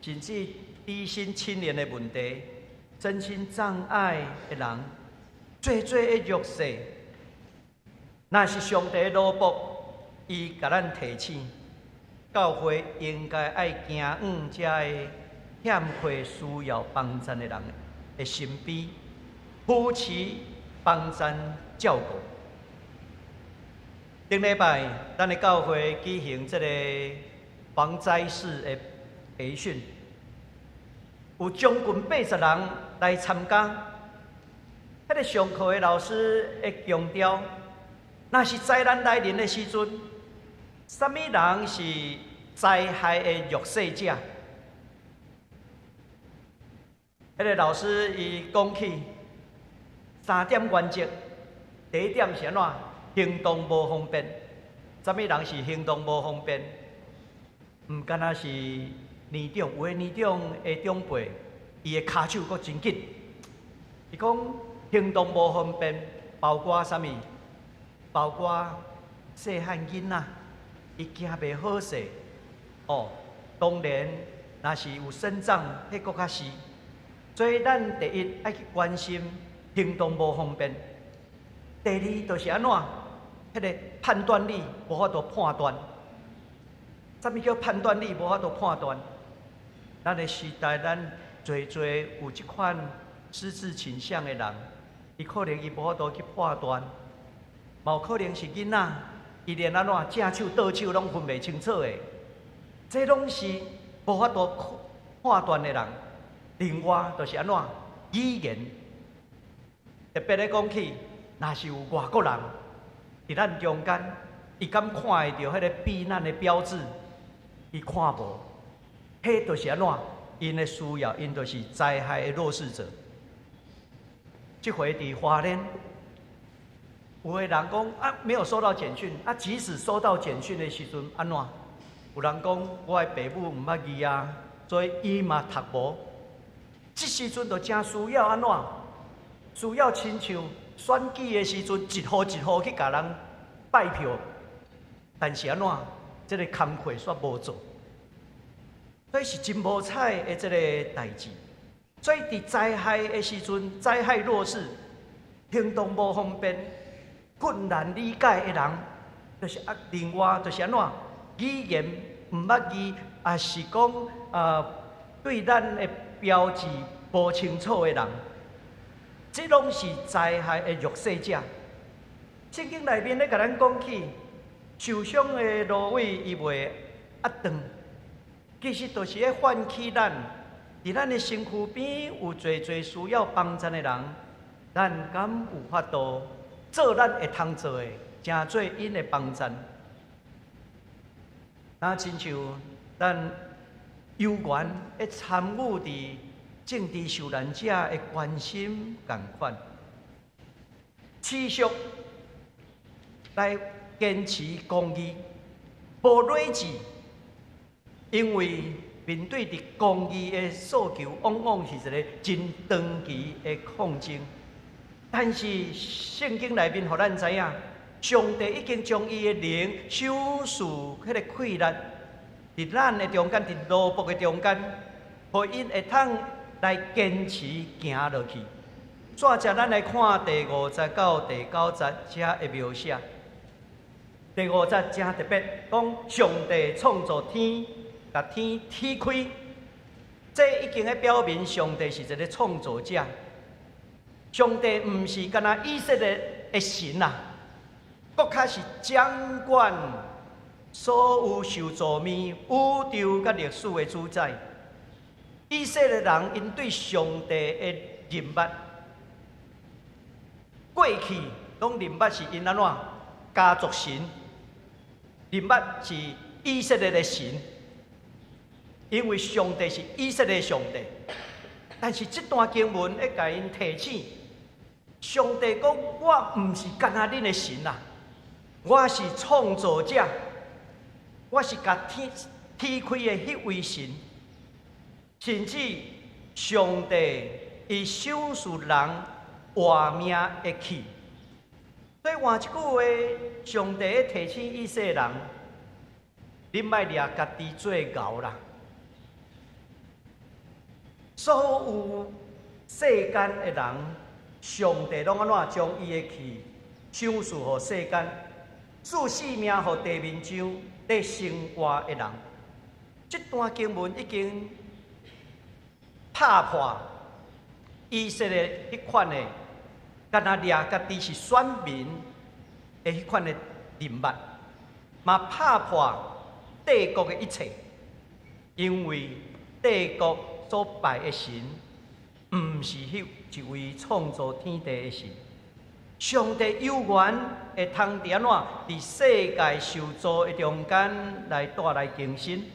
甚至低薪青年的問題，身心障礙的人，濟濟的弱勢，若是上帝的奴僕，伊共咱提醒，教會應該愛行往這个欠缺需要幫贊的人的身邊，扶持、幫贊、照顧。頂禮拜，咱的教會舉行這个防災士的培訓，有將近80人來參加。彼个上課的老師會強調，若是災難來臨的時陣，啥物人是災害的弱勢者？彼个老師伊講起三點原則，第一點是按怎？行動無方便。啥物人是行動無方便？毋干焦是年長，有的年長的長輩，伊的跤手閣真緊。伊講行動無方便，包括啥物？包括細漢囡仔，伊行袂好勢。哦，當然，若是有身障，彼閣較是。所以咱第一愛去關心行動無方便。第二就是按怎？彼个判斷力無法度判斷。啥物叫判斷力無法度判斷？咱的時代，咱濟濟有這款失智傾向的人，伊可能伊無法度去判斷，嘛有可能是囡仔，伊連按怎正手倒手攏分袂清楚的，這攏是無法度判斷的人。另外就是按怎語言，特別咧講起，若是有外國人佇咱中間，伊敢看會著彼個避難的標誌，伊看無，彼就是按怎？𪜶的需要，𪜶就是災害的弱勢者。這回佇花蓮，有的人講啊，沒有收到簡訊啊，即使收到簡訊的時陣，按怎？有人講我的爸母毋捌字啊，所以伊嘛讀無。這時陣就誠需要按怎？需要親像選舉的時陣，一戶一戶去共人拜票，但是按怎？這個工課煞無做，所以是真無彩的這個代誌。所以佇災害的時陣，災害弱勢、行動無方便、困難理解的人，就是啊，另外就是按怎？語言毋捌字，抑是講啊，對咱的標誌無清楚的人，這攏是災害的弱勢者。聖經內面咧共咱講起，受傷的蘆葦伊袂壓斷，其實就是咧喚起咱，佇咱的身軀邊有濟濟需要幫贊的人，咱敢有法度做咱會通做的，成做𪜶的幫贊。若親像咱有緣會參與佇政治受難者的關心仝款，持續來堅持公義，無累志，因為面對佇公義的訴求，往往是一個真長期的抗爭。但是聖經內面予咱知影，上帝已經將伊的靈賞賜彼個氣力，佇咱的中間，佇奴僕的中間，予𪜶會通來堅持行落去。煞接咱來看第五節到第九節遮的描寫。第五節誠特別，講上帝創造天，共天劈開，這已經咧表明上帝是一個創造者。上帝毋是干焦以色列的神啊，閣較是掌管所有受造物、宇宙佮歷史的主宰。以色列人𪜶對上帝的認捌，過去攏認捌是𪜶按怎家族神，認捌是以色列的神，因為上帝是以色列上帝。但是這段經文會共𪜶提醒，上帝講我毋是干焦恁的神啊，我是創造者，我是共天劈開的彼位神，甚至上帝伊賞賜人活命的氣。所以換一句話，上帝咧提醒以色列人，恁莫掠家己做牛啦。所有世間的人，上帝攏按怎將伊的氣賞賜予世間，賜性命予地面上咧生活的人。這段經文已經拍破以色列彼款的，干焦掠家己是選民的彼款的認捌，嘛拍破帝國的一切，因為帝國所拜的神，毋是彼一位創造天地的神。上帝有緣會通佇按怎佇世界受造的中間來帶來更新。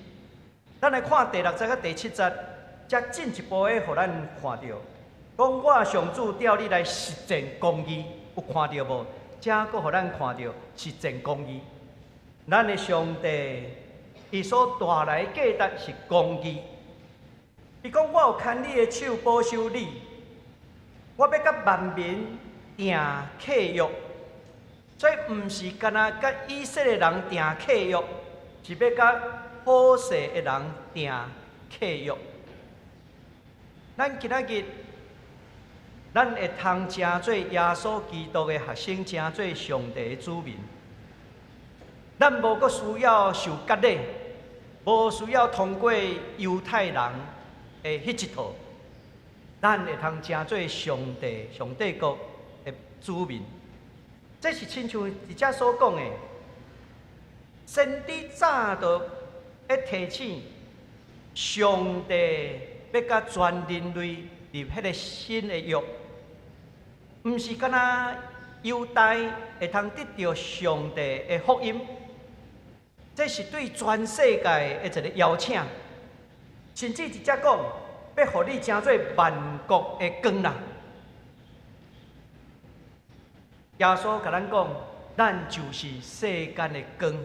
咱來看第六節佮第七節，才進一步的予咱看著，講我上主調你來實踐公義，有看著無？這閣予咱看著實踐公義。咱的上帝，伊所帶來的價值是公義。伊講我有牽你的手保守你，我欲佮萬民訂契約，所以毋是干焦佮以色列人訂契約，是欲佮普世的人訂契約。咱今仔日，咱會通成做耶穌基督的學生，成做上帝的子民。咱無閣需要受割禮，無需要通過猶太人的彼一套，咱會通成做上帝、上帝國的子民。這是親像佇遮所講的，先知早就咧提醒上帝欲佮全人類立彼个新的約，毋是干焦猶大會通得著上帝的福音，這是對全世界的一个邀請，甚至直接講，欲予你成做萬國的光啦。耶穌共咱講，咱就是世間的光。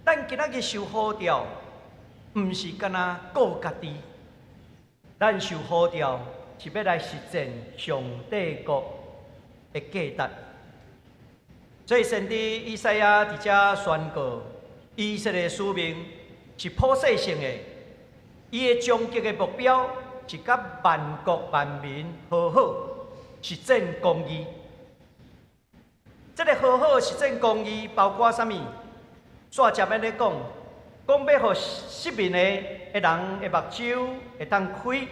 咱今仔日受呼召，毋是干焦顧家己，咱受呼召是欲來實踐上帝國的價值。所以先知以賽亞佇遮宣告，以色列使命是普世性的，伊的終極的目標是佮萬國萬民和好，實踐公義。這个和好實踐公義包括啥物？煞接按呢講，講欲予失明的人的目睭會當開，予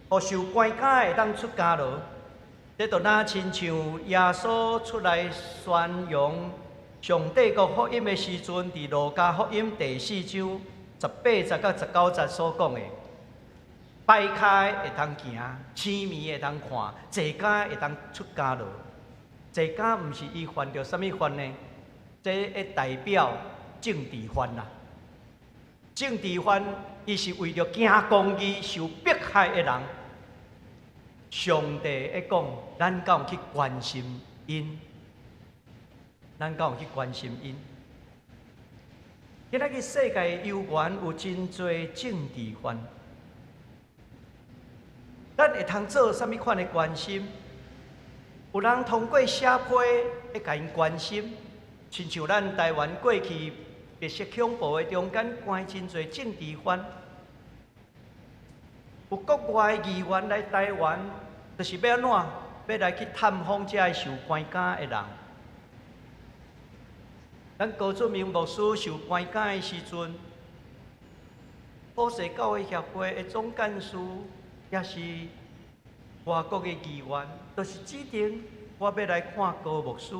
受關監的會當出監牢。這就若親像耶穌出來宣揚上帝國福音的時陣，佇路加福音第四章18節到19節所講的：跛跤的會通行，青盲的會通看，坐監會通出監牢。坐監毋是伊犯著啥物犯呢？這會代表政治犯啦。政治犯伊是為著行公義受迫害的人。上帝會講，咱敢有去關心𪜶？咱敢有去關心𪜶？今仔日世界猶原有真濟政治犯，咱會通做啥物款的關心？有人通過寫批會共𪜶關心，親像咱台灣過去白色恐怖的中間關真濟政治犯。有國外的議員來台灣，就是欲按怎？欲來去探訪這个受關監的人。咱高俊明牧師受關監的時陣，普世教會協會的總幹事，也是外國的議員，就是指定我欲來看高牧師。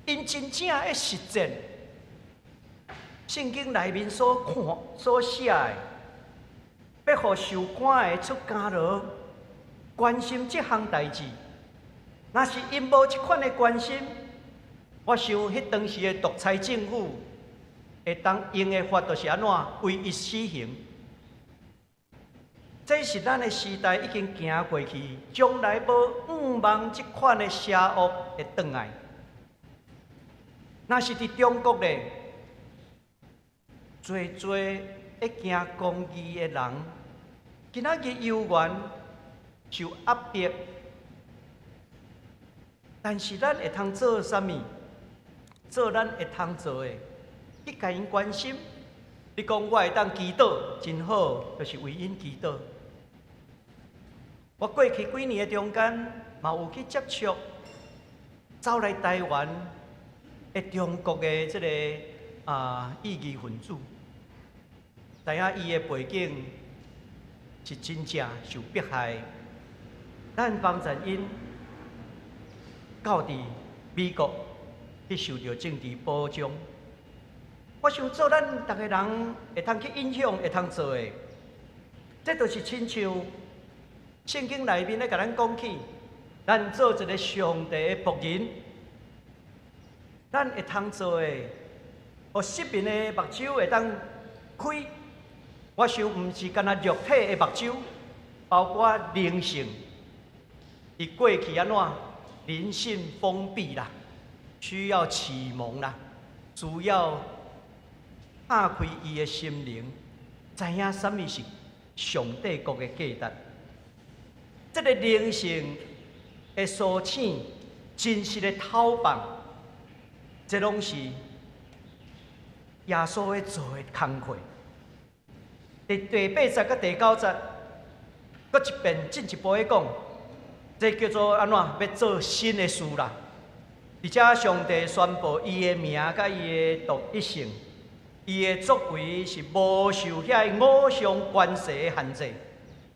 𪜶真正咧實踐聖經內面所看所寫的。欲予受關的出監牢，關心這項代誌。若是𪜶無這款的關心，我想彼當時的獨裁政府會當用的法就是按怎？唯一死刑。這是咱的時代已經行過去，將來無向望這款的邪惡會轉來。若是佇中國咧，濟濟會行公義的人，今仔日猶原受壓迫，但是咱會通做啥物？做咱會通做的，去共𪜶關心。你講我會當祈禱，真好，就是為𪜶祈禱。我過去幾年的中間，嘛有去接觸走來台灣的中國的這个異議分子，知影伊的背景是真正受迫害，咱幫助𪜶到佇美國去受著政治保障。我想做咱逐个人會通去影響、會通做的，這就是親像聖經內面咧共咱講起，咱做一个上帝的僕人，咱會通做的，予失明的目睭會當開。我想毋是干焦肉體的目睭，包括靈性，伊過去按怎靈性封閉啦，需要啟蒙啦，需要打開伊的心靈，知影啥物是上帝國的價值。這个靈性的甦醒，真實的透放，這攏是耶穌咧做的工課。佇第八節佮第九節，閣一遍進一步咧講，這叫做按怎？欲做新的事啦。而且上帝宣布伊的名佮伊的獨一性，伊的作為是無受遐個偶像權勢的限制，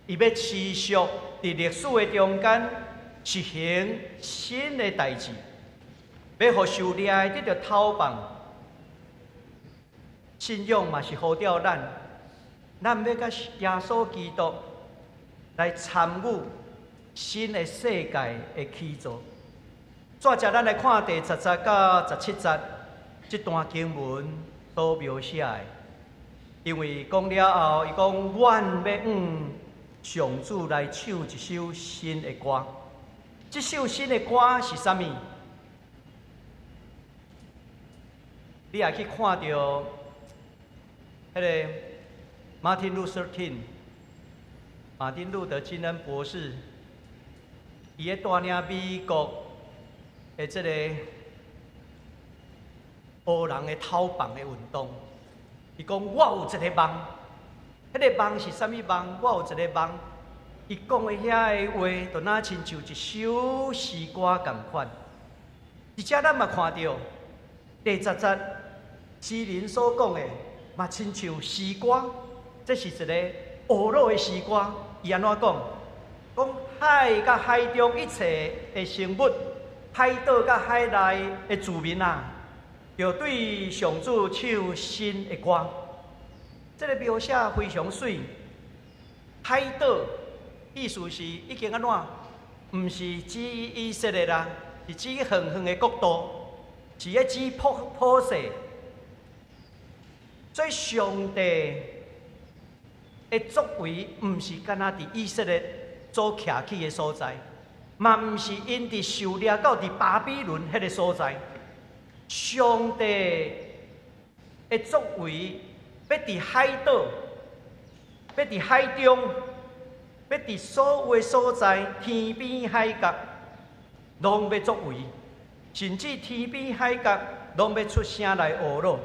伊欲持續佇歷史的中間實行新的代誌，欲予受掠的得著透放。信仰嘛是呼召咱，咱欲佮耶穌基督來參與新的世界的起造。煞接咱來看第10節到17節這段經文所描寫的，因為講了後，伊講阮欲向上主來唱一首新的歌。這首新的歌是啥物？你也去看著彼個馬丁路德金，馬丁路德金恩博士，伊咧帶領美國的這個黑人的討放的運動，伊講我有一个夢，彼個夢是啥物夢？我有一个夢，伊講的遐個話，就若親像一首詩歌仝款。而且咱嘛看著第十節詩人所講的，嘛親像詩歌，這是一个呵咾的詩歌。伊按怎講？講海佮海中一切的生物，海島佮海內的住民啊，著對上主唱新的歌。這个描寫非常媠。海島意思是已經按怎？毋是指以色列啦，是指遠遠的國度，是咧指普世。所以上帝的作為，毋是干焦佇以色列所徛起的所在，嘛毋是𪜶佇受掠到佇巴比倫彼个所在。上帝的作為，欲佇海島，欲佇海中，欲佇所有的所在，天邊海角，攏欲作為，甚至天邊海角，攏欲出聲來呵咾。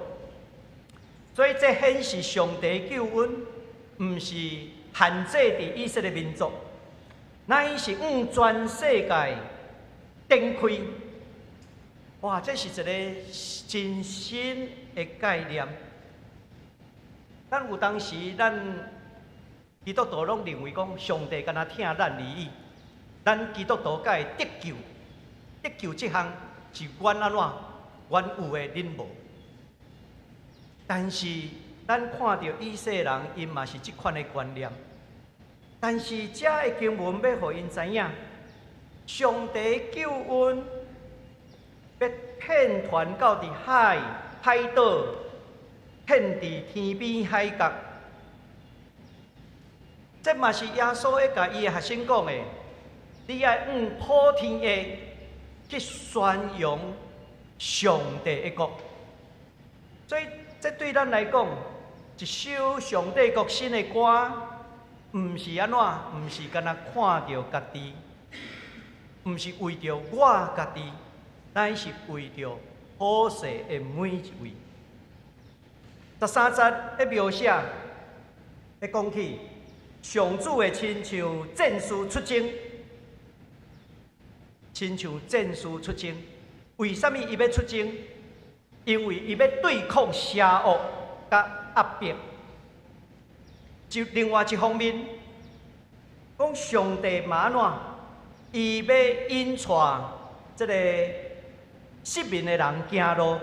所以這顯示上帝救恩，毋是限制佇以色列民族，乃是向全世界展開。哇！這是一个真新的概念。咱有當時，咱基督徒攏認為講，上帝干焦疼咱而已。咱基督徒才會得救，得救這項是阮按怎，阮有的，恁無。但是咱看著以色列人，𪜶嘛是這款的觀念。但是這个經文欲予𪜶知影，上帝救恩欲遍傳到佇海海島，遍佇天邊海角。這嘛是耶穌咧共伊的學生講的，你愛向普天下去宣揚上帝的國。所以，這對咱來講，一首上帝國新的歌，毋是按怎，毋是干焦看著家己，毋是為著我家己，乃是為著普世的每一位。13節的描寫，咧講起上主會親像戰士出征，親像戰士出征。為啥物伊欲出征？因為伊欲對抗邪惡佮壓迫。就另外一方面，講上帝嘛按怎，伊欲引帶這个失明的人行路，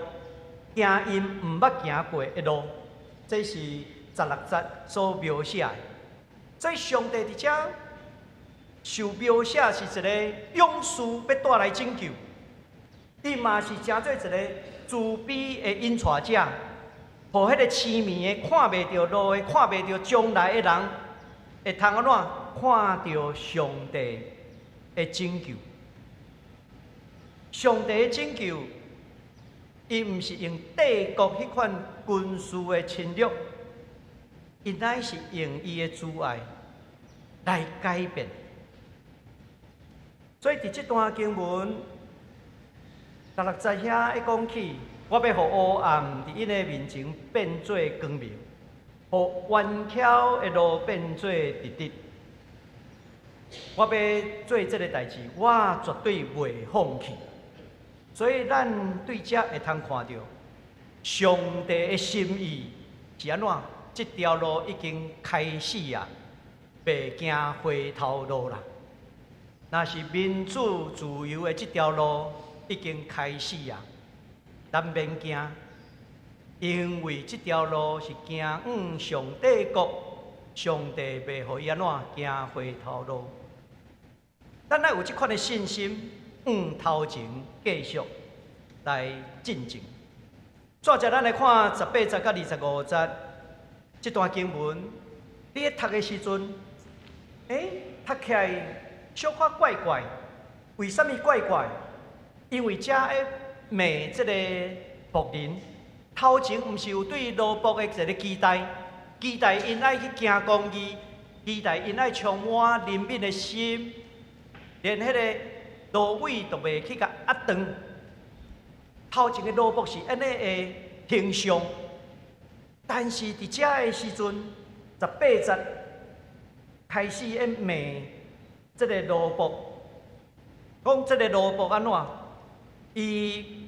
行𪜶毋捌行過的路，這是16節所描寫的。所以上帝佇遮受描寫是一个勇士，欲帶來拯救，伊嘛是成做一个慈悲的引帶者，予彼个痴迷的、看袂著路的、看袂著將來的人，會通按怎看著上帝的拯救。上帝的拯救，伊毋是用帝國彼款軍事的侵略，伊乃是用伊的慈愛來改變。所以佇這段經文16節遐一講起，我欲予黑暗佇𪜶的面前變做光明，予彎曲的路變做直直。我欲做這个代誌，我絕對袂放棄。所以咱對這會通看著，上帝的心意是按怎？這條路已經開始啊，袂行回頭路啦。若是民主自由的這條路已經開始啊，咱免驚，因為這條路是行往上帝國，上帝袂予伊按怎行回頭路。咱愛有這款的信心，往頭前繼續來進前。煞來咱來看18節佮25節這段經文，你咧讀的時陣，讀起來小可怪怪。為啥物怪怪？因為遮咧罵這個僕人，頭前毋是有對奴僕的一個期待，期待𪜶愛去行公義，期待𪜶愛充滿憐憫的心，連彼個蘆葦都袂去共壓斷。頭前的奴僕是按呢的形象，但是佇遮的時陣，18節開始咧罵這個奴僕，講這個奴僕按怎？伊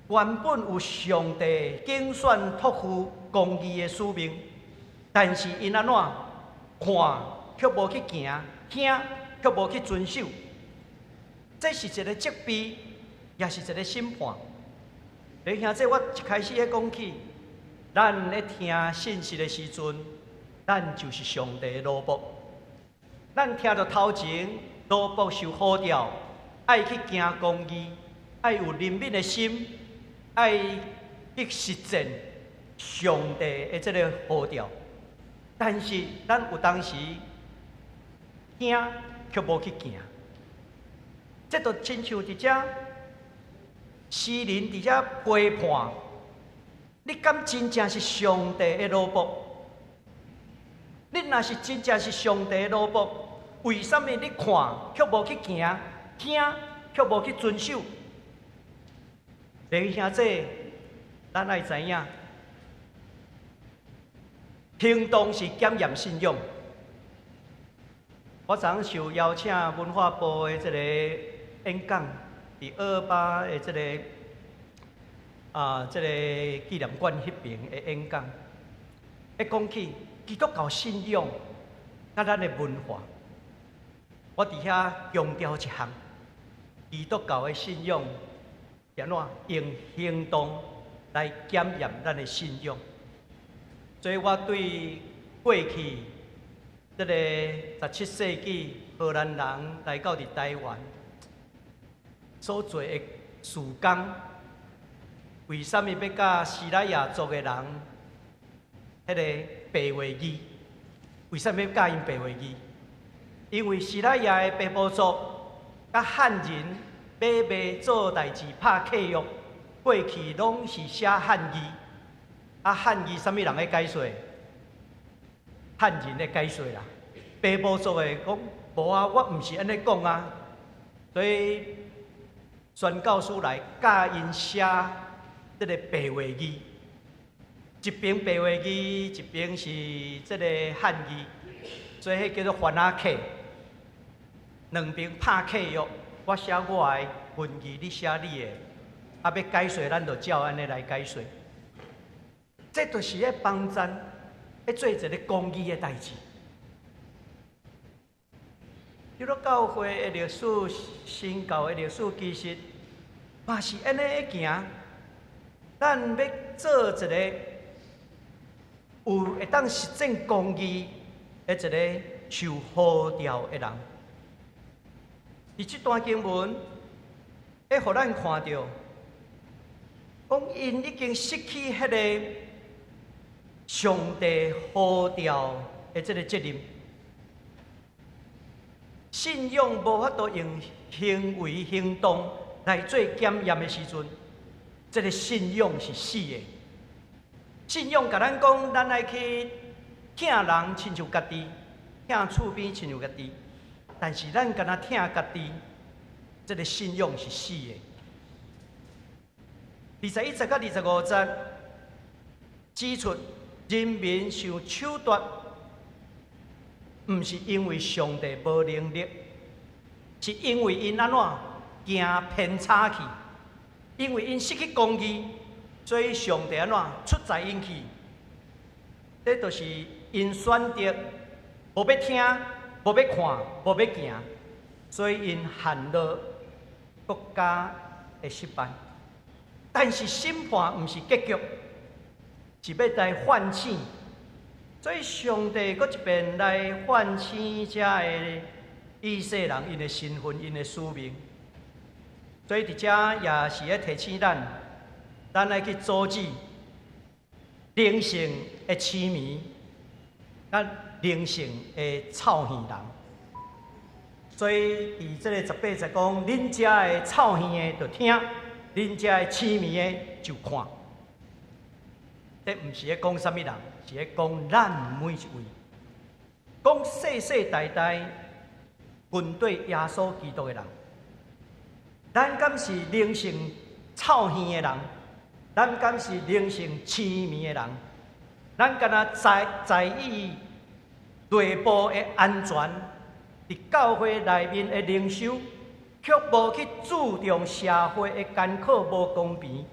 原本有上帝揀選託付公義的使命，但是𪜶按怎看卻無去行，聽卻無去遵守，這是一個責備，也是一個審判。弟兄姊妹，我一開始咧講起，咱咧聽信息的時陣，咱就是上帝的奴僕。咱聽著頭前奴僕受呼召，愛去行公義，愛有憐憫的心，愛去實踐上帝的這個呼召。但是咱有當時聽，卻無去行，這就親像佇遮。詩人佇遮批判，你敢真正是上帝的奴僕？你若是真正是上帝的奴僕，為啥物你看卻無去行，聽卻無去遵守？弟兄姊，咱愛知影，行動是檢驗信仰。我昨昏受邀請文化部的這個演講。佇二八的這個紀念館彼爿的演講，會講起基督教信仰佮咱的文化，我佇遐強調一項，基督教的信仰是按怎用行動來檢驗咱的信仰。所以我對過去這個17世紀荷蘭人來到佇台灣所做的事工，為啥物欲佮西拉雅族的人彼個白話字？為啥物欲教𪜶白話字？因為西拉雅的平埔族佮漢人買賣做代誌拍契約，過去攏是寫漢字。啊，漢字啥物人咧解說？漢人咧解說啦。平埔族的講無啊，我毋是按呢講啊。所以宣教師來教𪜶寫這個白話字，一爿白話字，一爿是這個漢字，所以彼叫做番仔契。兩爿拍契約，我寫我的文字，你寫你的，啊，欲解說，咱就照按呢來解說。這就是咧幫咱咧做一個公義的代誌。基督教會的歷史、新教的歷史，其實嘛是按呢行。咱欲做一個有會當實踐公義的一個受呼召的人。佇這段經文會予咱看著，講𪜶已經失去彼個上帝呼召的這個責任，信仰無法度用行為行動來做檢驗的時陣，這個信仰是死的。信仰共咱講，咱愛去疼人親像家己，疼厝邊親像家己。但是咱干焦疼家己，這個信仰是死的。21節佮25節指出，人民受褫奪，毋是因為上帝無能力，是因為𪜶按怎行偏差去，因為𪜶失去公義，所以上帝按怎出宰𪜶去？這就是𪜶選擇無欲聽、無欲看、無欲行，所以𪜶陷落閣加的失敗。但是審判毋是結局，是欲來喚醒。所以上帝閣一遍來喚醒遮的以色列人，𪜶的身份、𪜶的使命。所以佇遮也是咧提醒咱，咱愛去阻止靈性的痴迷，佮靈性的臭耳人。所以佇這個18節講，恁遮的臭耳的就聽，恁遮的痴迷的就看。這毋是咧講啥物人，是咧講咱每一位，講世世代代跟綴耶穌基督的人。咱敢是靈性臭耳的人？咱敢是靈性痴迷的人？咱敢若在意內部的安全，佇教會內面的靈修，卻無去注重社會的艱苦無公平。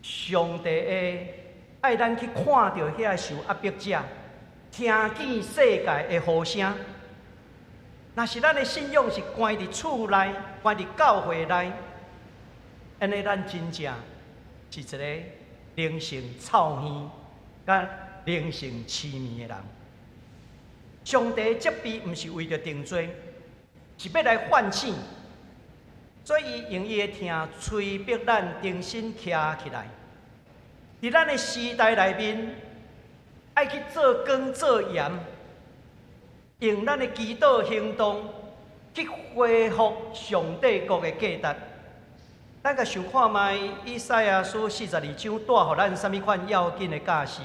上帝的愛咱去看著遐受壓迫者，聽見世界的呼聲。若是咱的信仰是關佇厝內，關佇教會內，按呢咱真正是一个靈性臭耳、佮靈性痴迷的人。上帝責備毋是為著定罪，是欲來喚醒。所以伊用伊的疼催逼咱重新徛起來。佇咱的時代內面，愛去做光做鹽，用咱的祈禱行動去恢復上帝國的價值。咱共想看覓，以賽亞書42章帶予咱啥物款要緊的教示？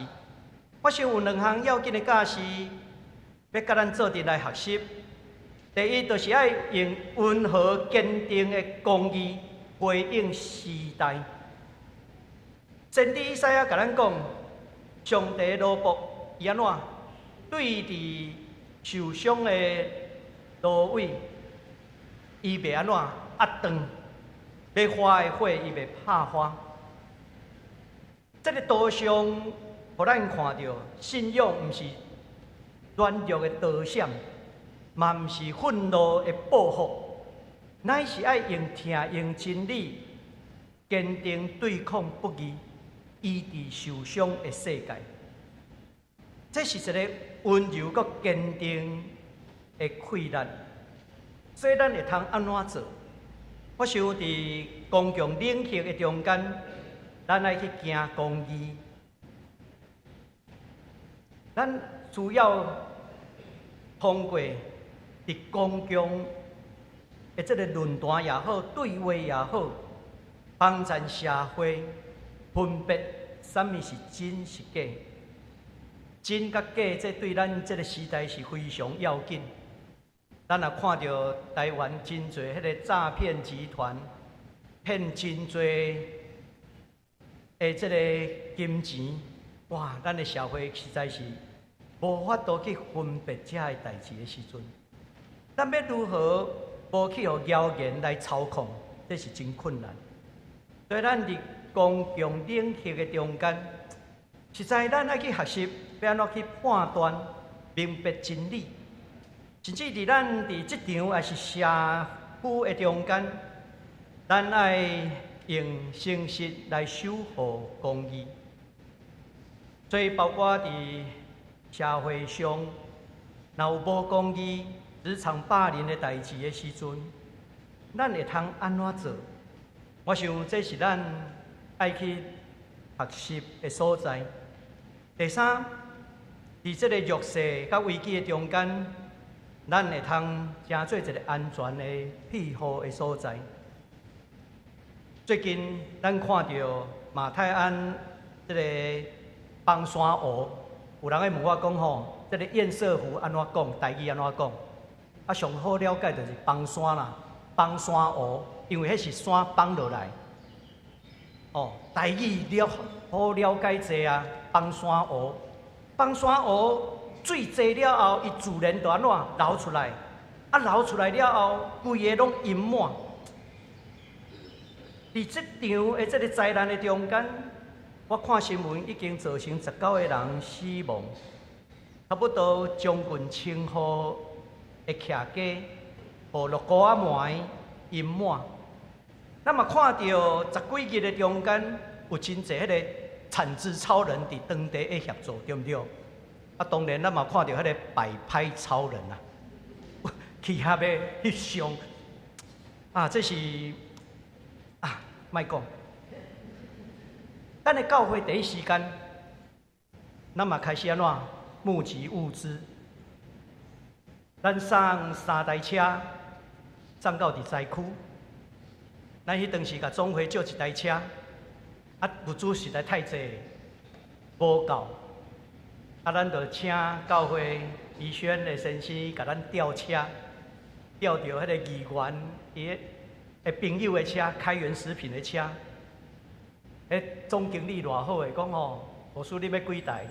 我想有兩項要緊的教示，欲佮咱做陣來學習。第一，就是愛用溫和堅定的公義回應時代。先知以賽亞共咱講，上帝的奴僕伊按怎對佇受傷的蘆葦，伊袂按怎壓斷，欲花的火伊袂拍花。這个圖像，予咱看著信仰毋是軟弱的躲閃，嘛毋是憤怒的報復，乃是愛用疼、用真理，堅定對抗不義、醫治受傷的世界。這是一个溫柔閣堅定的氣力。所以咱會通按怎做？我想佇公共領域的中間，咱愛去行公義。咱需要通過佇公共的這个論壇也好，對話也好，幫助社會分別啥物是真是假。真佮假，這對咱這个時代是非常要緊。咱若看著台灣真濟彼个詐騙集團，騙真濟的這个金錢，哇！咱的社會實在是無法度去分別這个代誌的時陣，咱欲如何無去予謠言來操控？這是真困難。所以咱佇公共領域的中間，實在咱愛去學習，欲按怎去判斷、明白真理，甚至佇咱佇職場抑是社區的中間，咱愛用誠實來守護公義。所以，包括佇社會上，若有無公義、職場霸凌的代誌的時陣，咱會通按怎做？我想這是咱愛去學習的所在。第三，佇這个弱勢佮危機的中間，咱會通成做一个安全的庇護的所在。最近咱看著馬太鞍這个崩山湖，有人咧問我講吼，這个堰塞湖按怎講？台語按怎講？啊，上好了解就是崩山啦，崩山湖，因為彼是山崩落來。哦，台語了好了解濟啊，崩山湖，崩山湖水濟了後，伊自然就按怎流出來，啊流出來了後，規个攏淹滿。佇這場的這个災難的中間，我看新聞已經造成19個人死亡，差不多將近1000戶的徛家，予落雨仔糜淹滿。咱嘛看著十幾日的中間，有真濟彼个鏟子超人佇當地的協助，對毋對？啊，當然咱嘛看著彼个擺拍超人啊，去遐欲翕相啊，這是啊，莫講。咱的教會第一時間，咱嘛開始按怎募集物資，咱送三台車送到佇災區。咱彼當時共總會借一台車，啊，物資實在太濟，無夠，啊，咱就請教會宜軒的先生共咱調車，調著彼個議員伊的朋友的車，開源食品的車。彼總經理偌好的，講吼，牧師你欲幾台？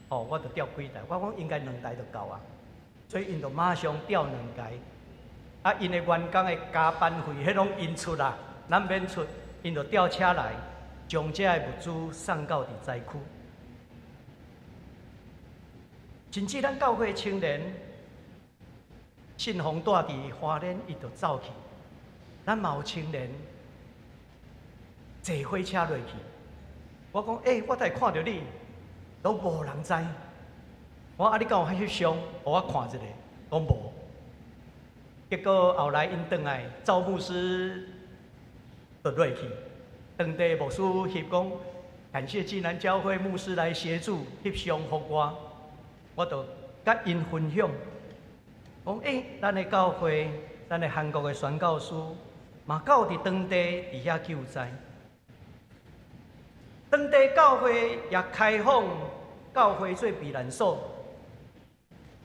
吼，我就調幾台。我講應該兩台就夠啊，所以𪜶就馬上調兩台。啊，𪜶的員工的加班費，彼攏𪜶出啦，咱免出，𪜶就調車來，將這个物資送到佇災區。甚至咱教會青年，信奉住佇花蓮，伊就走去。咱嘛有青年坐火車落去。我講，欸，我逐日看著你，攏無人知。我啊，你敢有翕相？予我看一下，講無。結果後來𪜶轉來，趙牧師就落去，當地牧師翕講，感謝濟南教會牧師來協助翕相予我，我就佮𪜶分享，講欸，咱的教會，咱的韓國的宣教師，嘛到佇當地佇遐救災，當地教會也開放教會做避難所，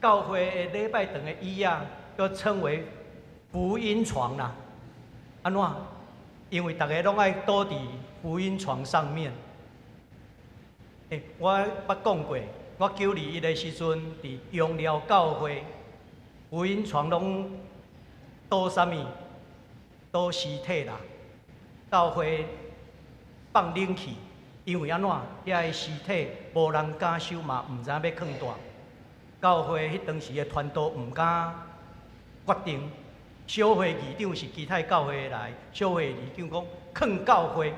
教會的禮拜堂的椅仔，閣稱為福音床啦。按怎？因為逐个攏愛倒佇福音床上面。欸，我捌講過，我9·21的時陣，佇中寮教會福音床攏倒啥物？倒屍體啦。教會放冷氣，因為按怎？遐个屍體無人敢收嘛，毋知影欲囥佗。教會彼當時的傳道毋敢決定。小會議長是其他教會來，小會議長講囥教會，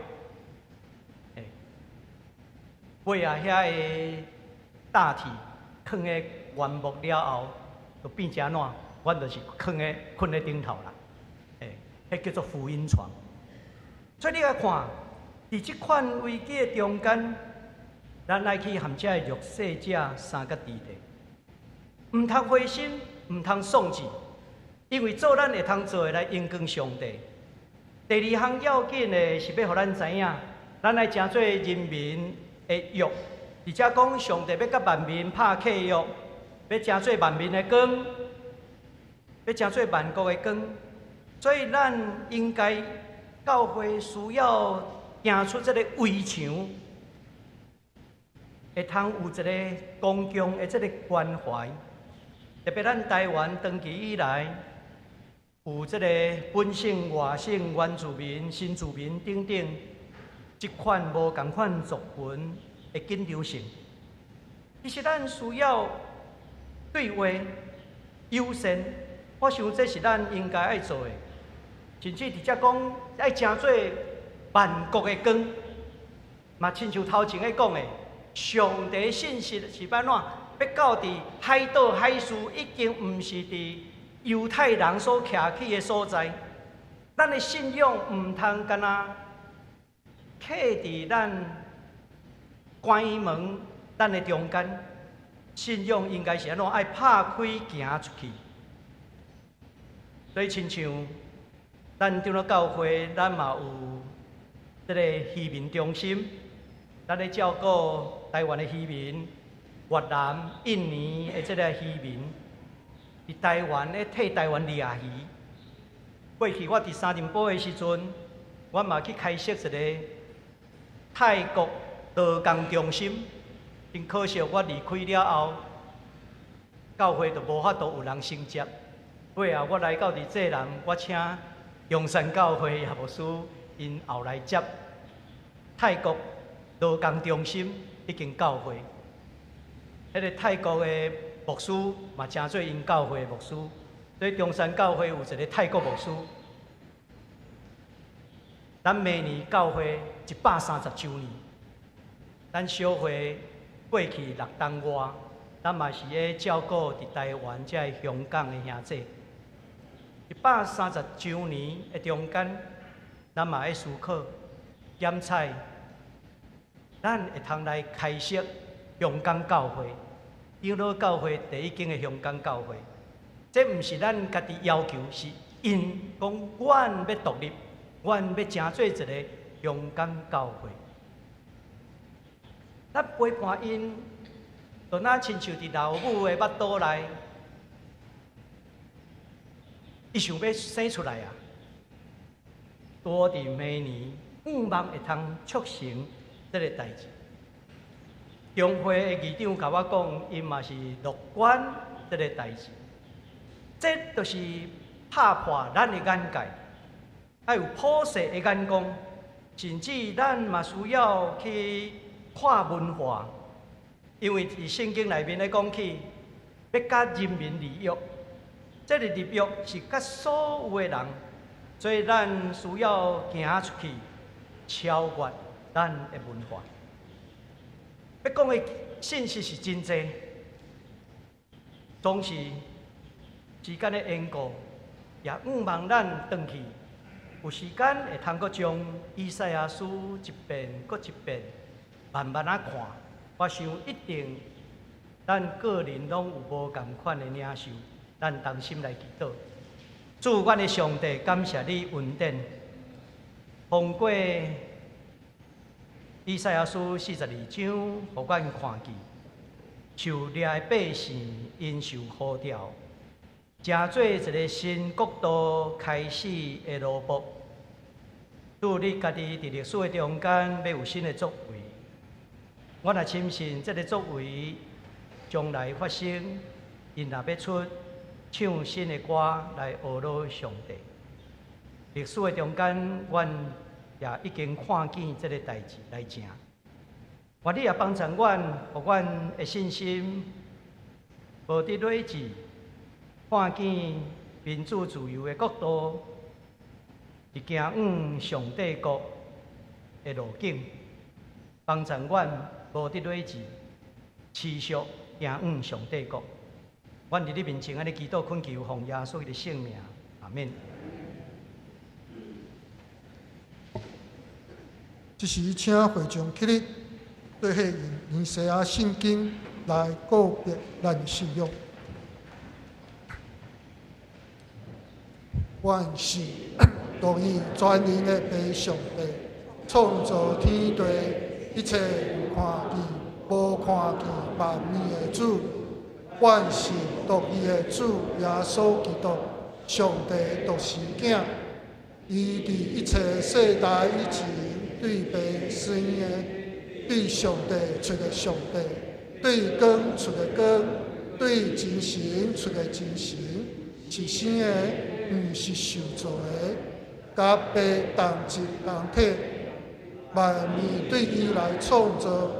欸，尾仔遐个大體囥咧棺木了後，就變成按怎？阮就是囥咧睏咧頂頭啦，欸，彼叫做福音床。所以你來看，佇這款危機的中間，咱愛去和這个弱勢者相佮佇咧，毋通灰心，毋通喪志。因為做咱會通做的來榮光上帝。第二項要緊的是欲予咱知影，咱愛成做人民的約，而且講上帝欲佮萬民拍契約，欲成做萬民的光，欲成做萬國的光。所以咱應該教會需要行出這个圍牆，會通有一个公共的這个關懷。特別咱台灣長期以來，有這个本省、外省、原住民、新住民等等，這款無仝款族群的緊張性，其實咱需要對話友善，我想這是咱應該愛做的。甚至佇遮講愛成做萬國的光，嘛親像頭前咧講的，上帝信息是欲按怎？欲到佇海島海事，已經毋是佇猶太人所徛起的所在，咱的信仰毋通干焦徛佇咱關門咱的中間，信仰應該是按怎？愛拍開行出去。所以親像咱長老教會，咱嘛有這个移民中心，咱咧照顧台灣的移民、越南、印尼的這个移民。佇台灣咧替台灣掠魚。過去我佇三重埔的時陣，我嘛去開設一个泰國勞工中心。真可惜，我離開了後，教會就無法度有人承接。尾後我來到佇濟南，我請中山教會葉牧師， 𪜶後來接泰國勞工中心彼間教會。彼個泰國的牧師嘛，成做𪜶教會的牧師。所以中山教會有一個泰國牧師。咱明年教會130週年，咱小會過去六冬外，咱嘛是咧照顧佇台灣遮个香港的兄弟。130週年的中間，咱嘛愛思考檢採，咱會通來開設香港教會，長老教會第一間的香港教會。這毋是咱家己要求，是𪜶講阮欲獨立，阮欲成做一个香港教會。咱陪伴𪜶，就若親像佇老母的腹肚內，伊想欲生出來啊！拄佇明年，向望會通促成這个代誌。中會的議長共我講，𪜶嘛是樂觀這个代誌。這就是拍破咱的眼界，愛有普世的眼光，甚至咱嘛需要去看文化，因為佇聖經內面咧講起，欲佮人民立約，這个立約是佮所有的人，所以咱需要行出去，超越咱的文化。欲講的信息是真濟，總是時間的緣故，也向望咱轉去，有時間會通閣將以賽亞書一遍閣一遍慢慢仔看。我想一定咱個人攏有無仝款的領受，咱同心來祈禱。主，阮的上帝，感謝你恩典，通過以賽亞書42章，予阮看見受掠的百姓𪜶受呼召，成做一个新國度開始的奴僕。主，你家己佇歷史的中間欲有新的作為，我若深信這个作為將來發生，𪜶若欲出唱新的歌來呵咾上帝。歷史的中間，阮也已經看見這个代誌來成。願你也幫助阮，予阮的信心無得累積，看見民主自由的國度是行往上帝國的路徑，幫助阮無得累積，持續行往上帝國。阮佇你面前按呢祈禱懇求，奉耶穌的聖名，阿們。這時，請會眾起立，做伙用彌賽亞聖經來告別咱的信仰。阮是獨一全能的父上帝，創造天地一切有看見、無看見萬物的主。阮是獨一的主耶穌基督，上帝獨生囝。伊佇一切世代以前對父生的，對上帝出的上帝，對光出的光，對真神出的真神，是生的，毋是受造的，佮父同質同體，萬物對伊來創造，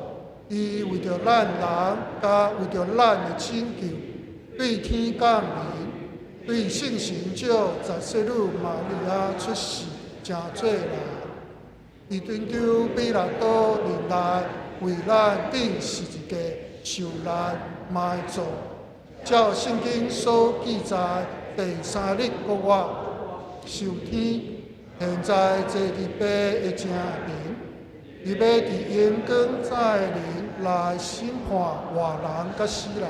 伊為著咱人，佮為著咱的拯救，對天降臨，對聖神藉十聖女瑪利亞出世，成做人。伊頂丟彼拉多任內，為咱釘十字架受難埋葬，照聖經所記載，第三日復活升天，現在坐佇父的正邊，伊欲佇榮光再臨來審判活人佮死人，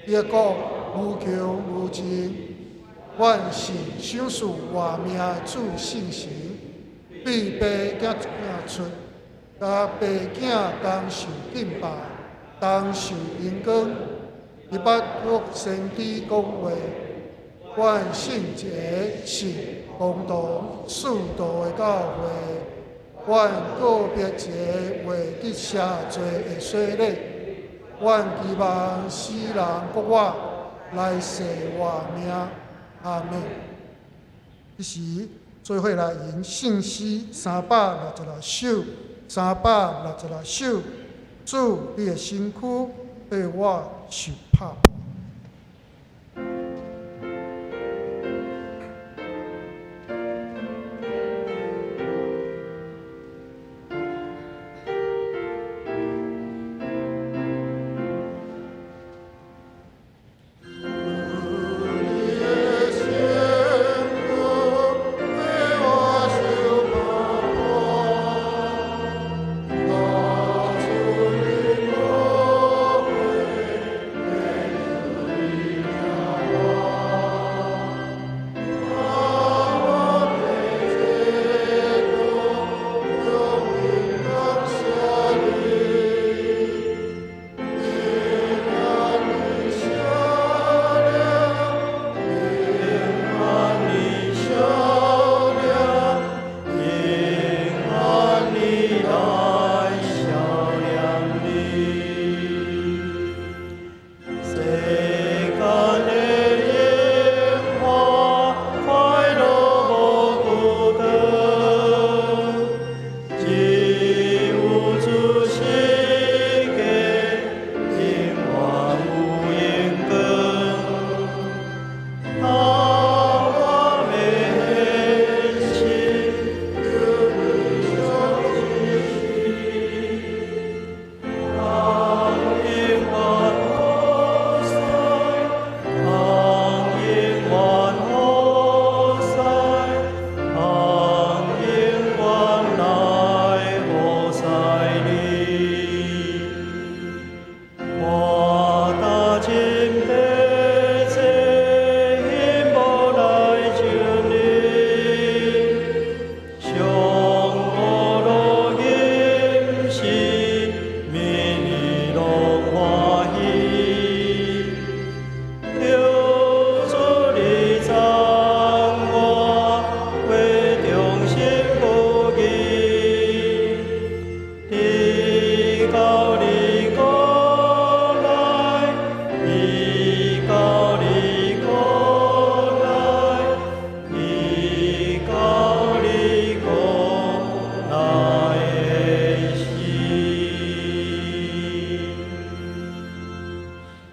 伊的國無窮無盡。阮是賞賜活命的主聖神，對父囝出，佮父囝同受敬拜，同受榮光。伊捌託先知講話，阮信一个聖公同使徒的教會，阮告別一个袂得赦罪的洗禮，阮期望死人復活，來世活命。阿們。彼時，做伙來吟聖詩366首，366首。主，你的身軀替我受拍破。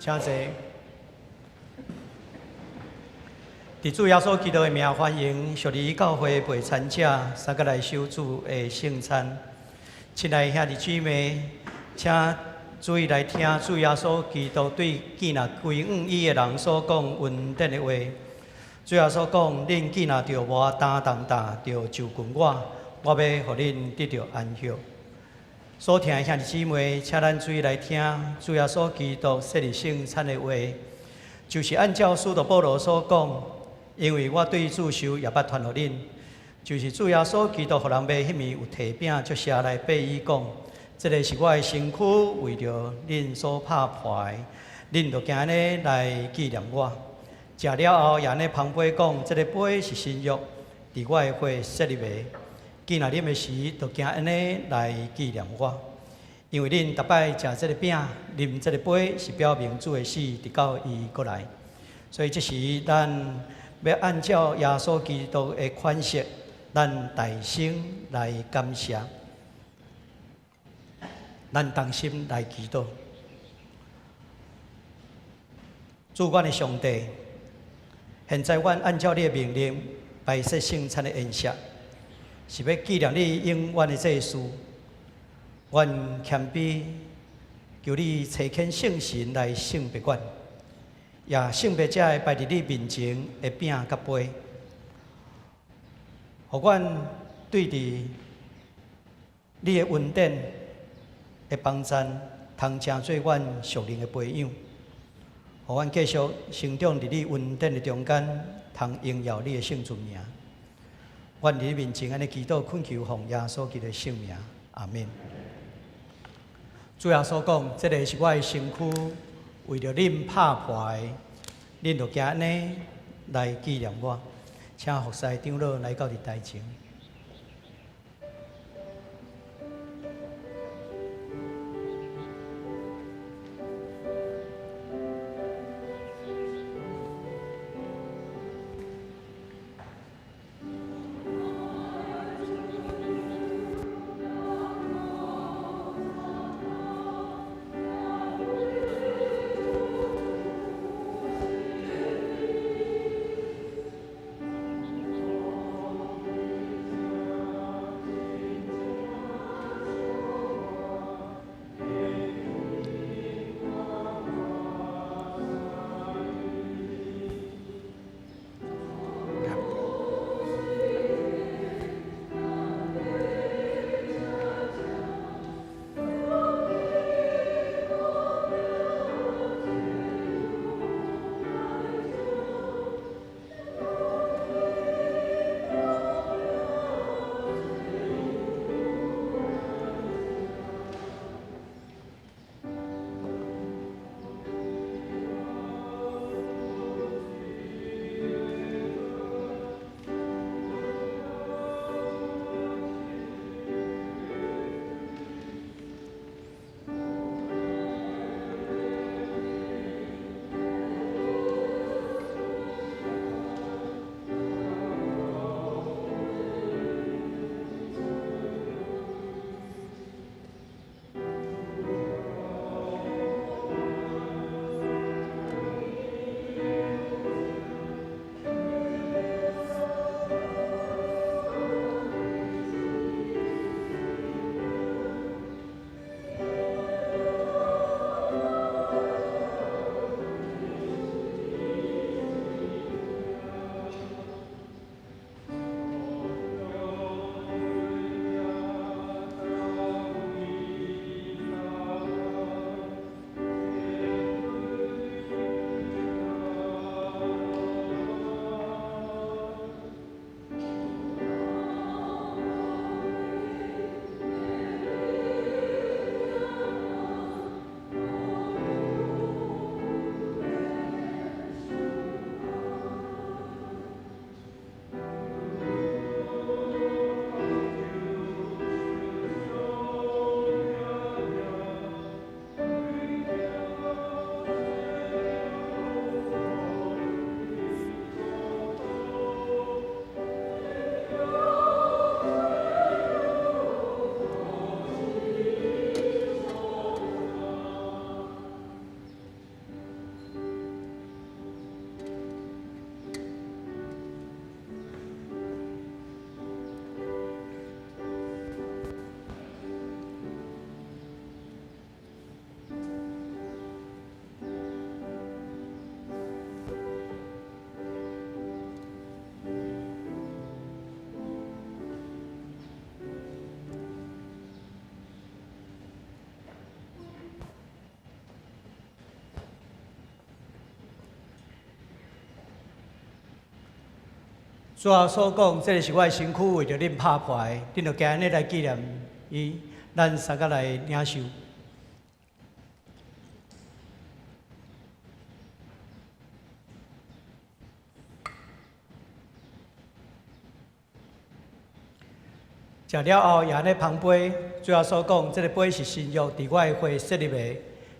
請坐。佇主耶穌基督的名，歡迎屬靈教會陪餐者，三個來守主的聖餐。親愛的兄弟姊妹，請注意來聽主耶穌基督對見若歸向伊的人所講恩典的話。主耶穌講：恁見若著無擔重擔，著就近我，我欲予恁得著安息。所聽的兄弟姊妹，請咱注意來聽主耶穌基督設立聖餐的話，就是按照使徒保羅所講，因為我對主受也捌傳予恁，就是主耶穌基督予人賣彼暝有提餅，祝謝來擘伊講，這个是我的身軀，為著恁所拍破的，恁著行按呢來紀念我。食了後，也按呢捧杯講，這个杯是新約，佇我的血設立的。見若啉的時，就行按呢來紀念我。因為恁逐擺食這个餅、啉這个杯，是表明主的死，直到伊閣來。所以這時，咱欲按照耶穌基督的款式，咱大聲來感謝，咱同心來祈禱。主，阮的上帝，現在阮按照你的命令，擺設聖餐的宴席，是欲紀念你永遠的祭司。阮謙卑，求你差遣聖神來聖別阮，也聖別這个擺佇你面前的餅佮杯，予阮對佇你的恩典的幫贊，通成做阮屬靈的培養，予阮繼續成長佇你恩典的中間，通榮耀你的聖尊名。阮佇你面前按呢祈禱懇求，奉耶穌基督的聖名，阿們。主耶穌講：這个是我的身軀，為著恁拍破的，恁著行按呢來紀念我。請服侍長老來到佇台前。主耶穌講，這个是我的身軀，為著恁拍破的，恁著加按呢來紀念伊。咱三個來領受。食了後，也按呢捧杯，主耶穌講，這个杯是新約，佇我的血設立的。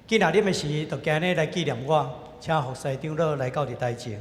囝若啉的時，就加按呢來紀念我。請服侍長老來到佇台前。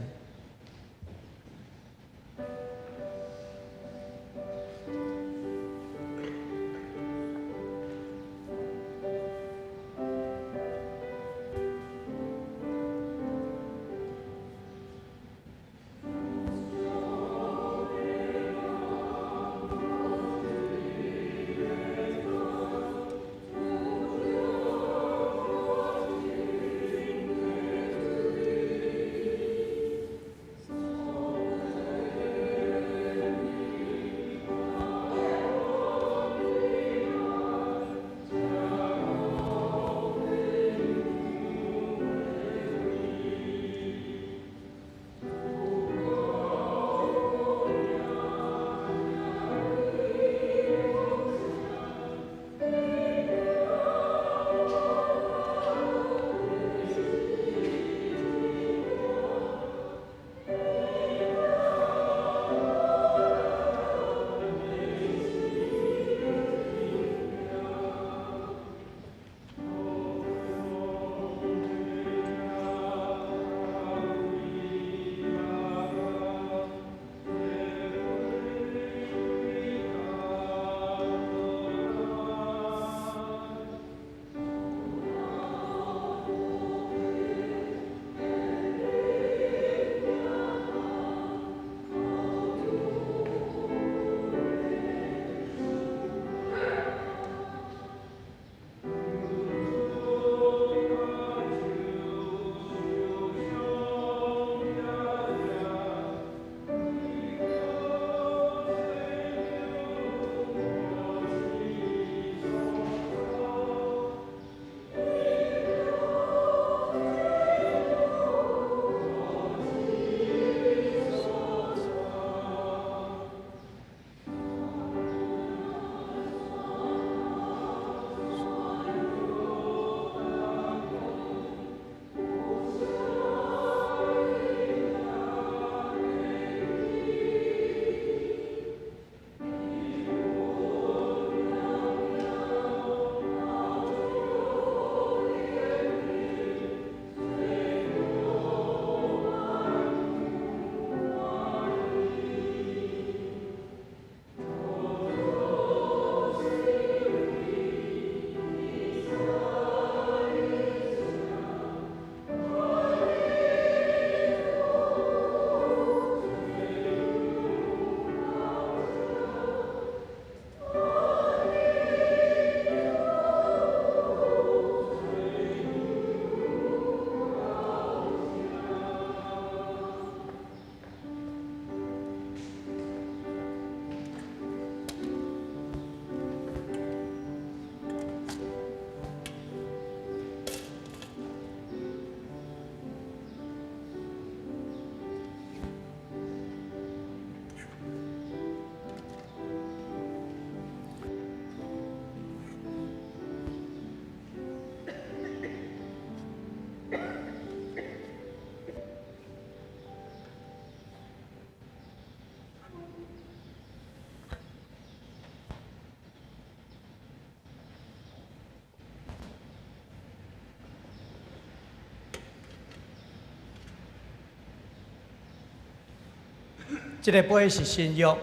這个杯是新約，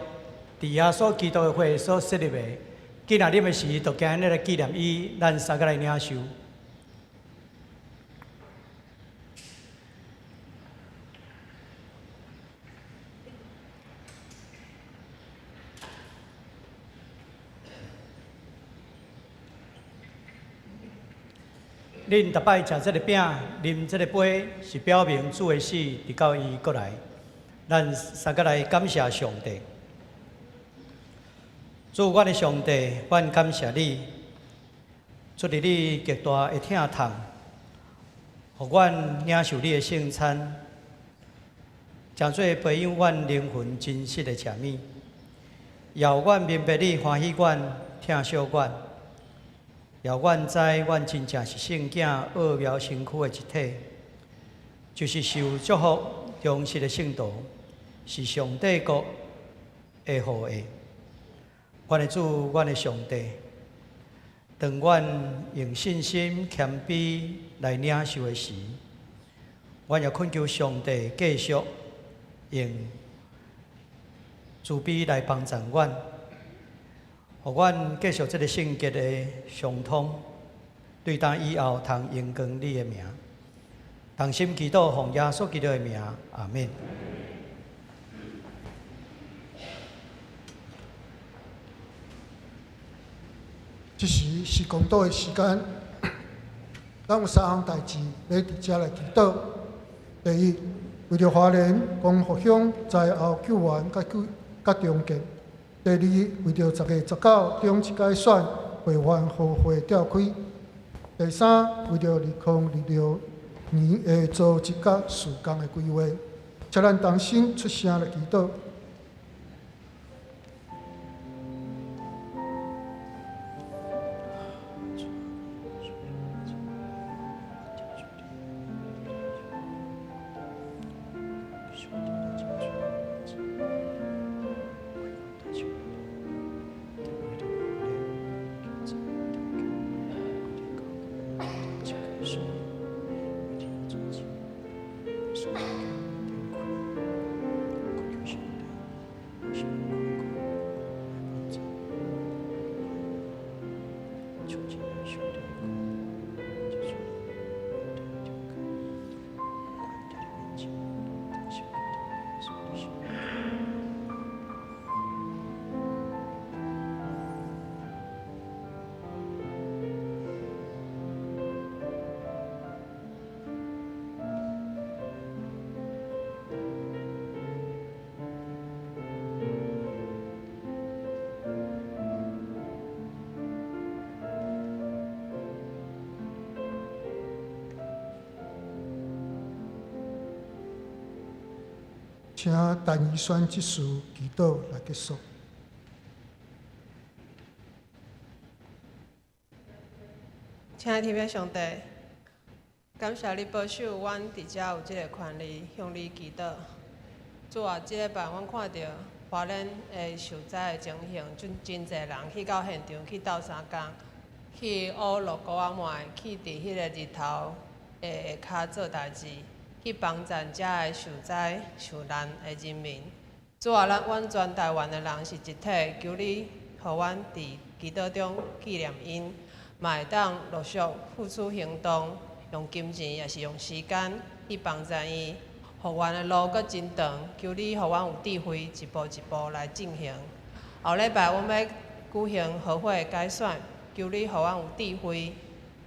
佇耶穌基督的血所設立的。囝若啉的時，就加按呢來紀念伊。咱三个來領受。恁逐擺食這个餅、啉這个杯，是表明主的死，直到伊閣來。咱三个來感謝上帝。主，阮的上帝，阮感謝你，出自你極大的疼痛，予阮領受你的聖餐。成做培養阮靈魂真實的食物。予阮明白你歡喜阮、疼惜阮，予阮知阮真正是聖囝奧妙身軀的一體，就是受祝福忠實的聖徒，是上帝國的後裔。阮的主，阮的上帝，當阮用信心謙卑來領受的時，阮也懇求上帝繼續用慈悲來幫助阮，予阮繼續這个聖潔的相通，對今以後通榮光你的名。同心祈禱，奉耶穌基督的名，阿們。這時是公禱的時間，咱有三項代誌欲佇遮來祈禱。第一，為著花蓮光復鄉災後救援佮救佮重建；第二，為著10月19中一改選會員和會召開；第三，為著2026年的組織佮事工的規劃，請咱同心出聲來祈禱。請陳怡萱執事祈禱來結束。親愛的天父上帝，感謝你保守阮佇遮有這个權利向你祈禱。主啊，這禮拜阮看著花蓮的受災的情形，真真濟人去到現場去鬥相共，去烏落菇仔糜，去佇彼个日頭的下跤做代誌。去幫贊遮个受災受難的人民。主啊，咱阮全台灣的人是一體，求你予阮佇祈禱中紀念𪜶，嘛會當陸續付出行動，用金錢抑是用時間去幫贊伊。復原的路閣真長，求你予阮有智慧，一步一步來進行。後禮拜阮欲舉行和會改選，求你予阮有智慧，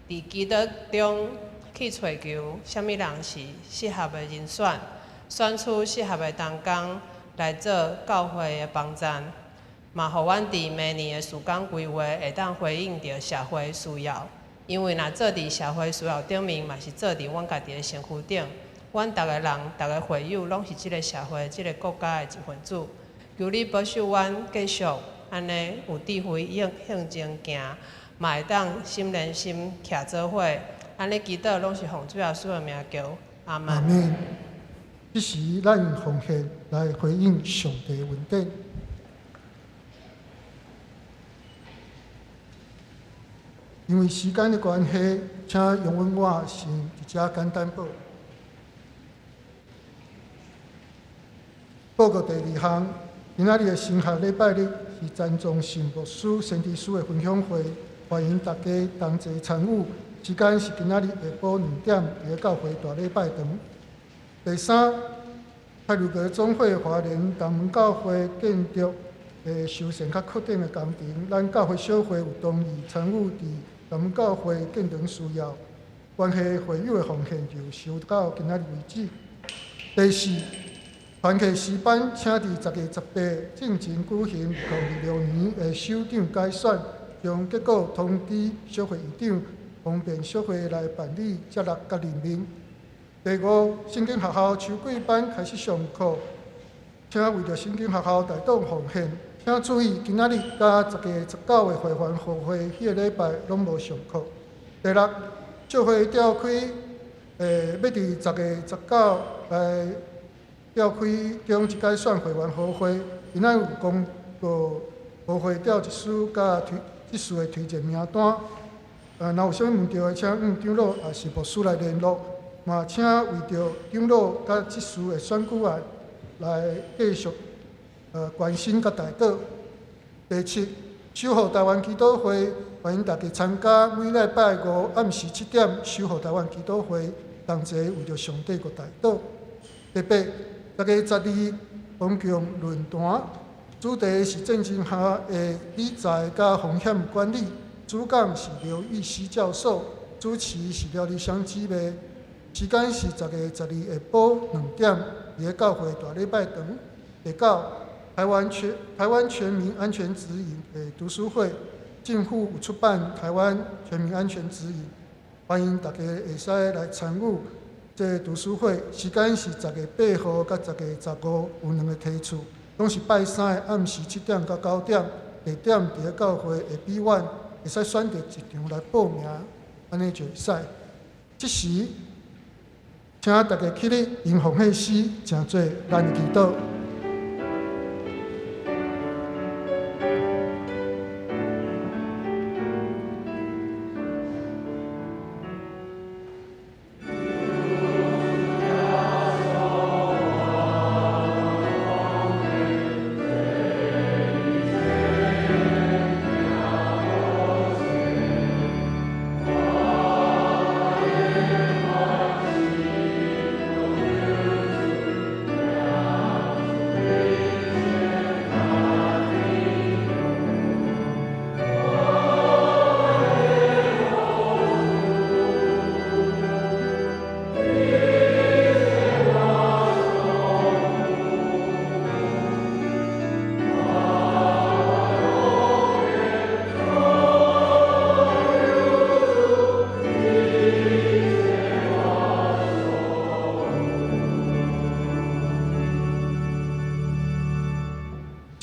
佇祈禱中去揣求啥物人是適合的人選，選出適合的同工來做教會的幫贊，嘛予阮佇明年的事工規劃會當回應著社會需要。因為若做佇社會需要頂面，嘛是做佇阮家己的身軀頂。阮逐个人、逐个會友，攏是這个社會、這个國家的一份子。求你保守阮繼續按呢有智慧向向前行，嘛會當心連心徛做伙。按呢祈禱攏是奉主耶穌的名求，阿們。阿們。這時，咱用奉獻來回應上帝恩典。因為時間的關係，請容許我先佇遮簡單報。報告第二項，今仔日的神學禮拜日是陳宗信牧師先知書的分享會，歡迎大家同齊參與。時間是今仔日下晡2點，佇个教會大禮拜堂。第三，太魯閣總會華蓮東門教會建築的修繕佮擴展的工程，咱教會小會有同意參與佇東門教會建堂需要，關係會友的奉獻就收到今仔日為止。第四，團契詩班請佇10月18進前舉行2026年的首長改選，將結果通知小會議長，方便小會來辦理接納佮任命。第五，圣经学校秋季班开始上课，请为著圣经学校代祷奉献。请注意，今仔日佮10月19的会员聚会，彼个礼拜拢无上课。第六，教会召开，欲伫10月19来召开中一届选会员和会，今仔有公告和会长执事佮推执事的推荐名单。若有啥物问题的，请向长老抑是牧师来联络。嘛，请为著长老佮执事的选举案来继续关心佮代祷。第七，守护台湾祈祷会，欢迎大家参加每礼拜五暗时7点守护台湾祈祷会，同齐为著上帝阁代祷。第八，10月12公共论坛，主题是政经学的理财佮风险管理，主讲是刘玉熙教授，主持是廖丽香姊妹。时间是10月12下晡2点，伫咧教会大礼拜堂。第九，台湾全民安全指引的读书会，政府有出版《台湾全民安全指引》，欢迎大家会使来参与这个读书会。时间是10月8号佮10月15，有两个梯次，拢是拜三的暗时7点到9点，地点伫咧教会的 B1，会使选择一场来报名，按呢就会使。这时，请大家起立，用奉献诗，成做咱的祈祷。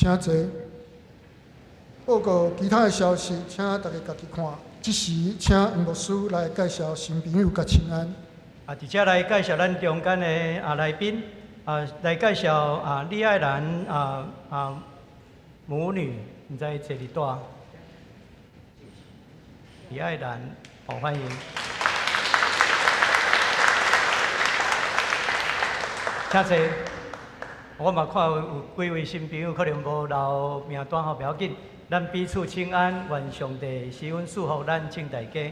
请坐。报告其他的消息，请大家家己看。这时，请黄牧师来介绍新朋友佮请安。伫遮来介绍咱中间的来宾，来介绍李爱兰母女，毋知坐伫佗。李爱兰，好欢迎。请坐。我嘛看有几位新朋友可能无留名单吼，袂要紧，咱彼此请安，愿上帝施恩赐福咱众大家。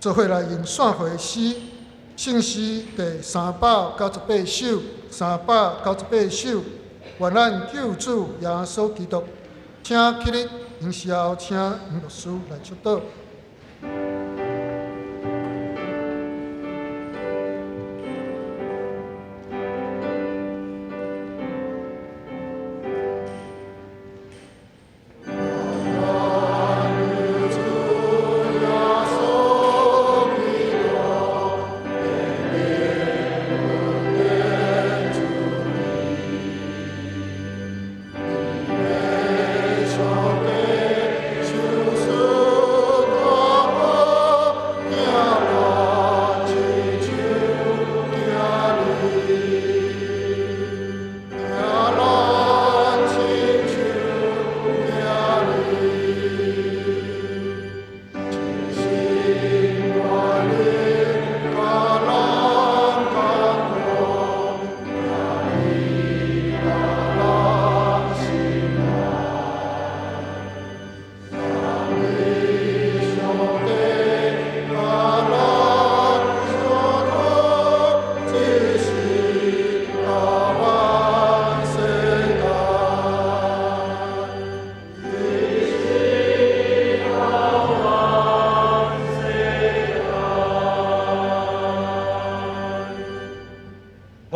做伙来用散会诗，圣诗第398首，398首，愿咱救主耶稣基督，请起立，迎后请黄牧师来祝祷。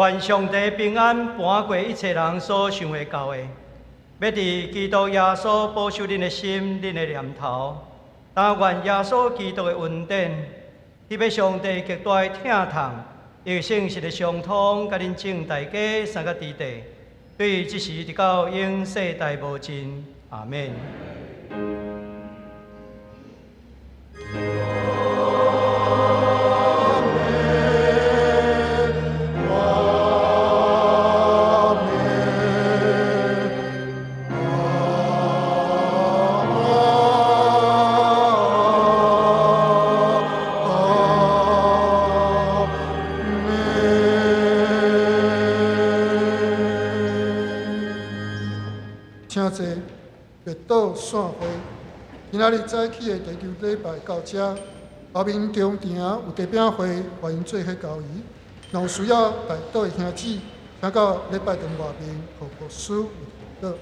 愿上帝平安伴过一切人所想会到的，欲伫基督耶稣保守恁的心、恁的念头。逐但願耶穌基督的恩典，天父上帝極大的疼痛，伊聖神的相通，佮恁眾大家三個弟弟，對這時直到永世代無盡。阿們。請坐，熱島散會。今仔日早起的第九禮拜到這，後面中場有茶餅會，歡迎做伙交誼。若有需要代禱的兄姊，請到禮拜堂外面予牧師有禱。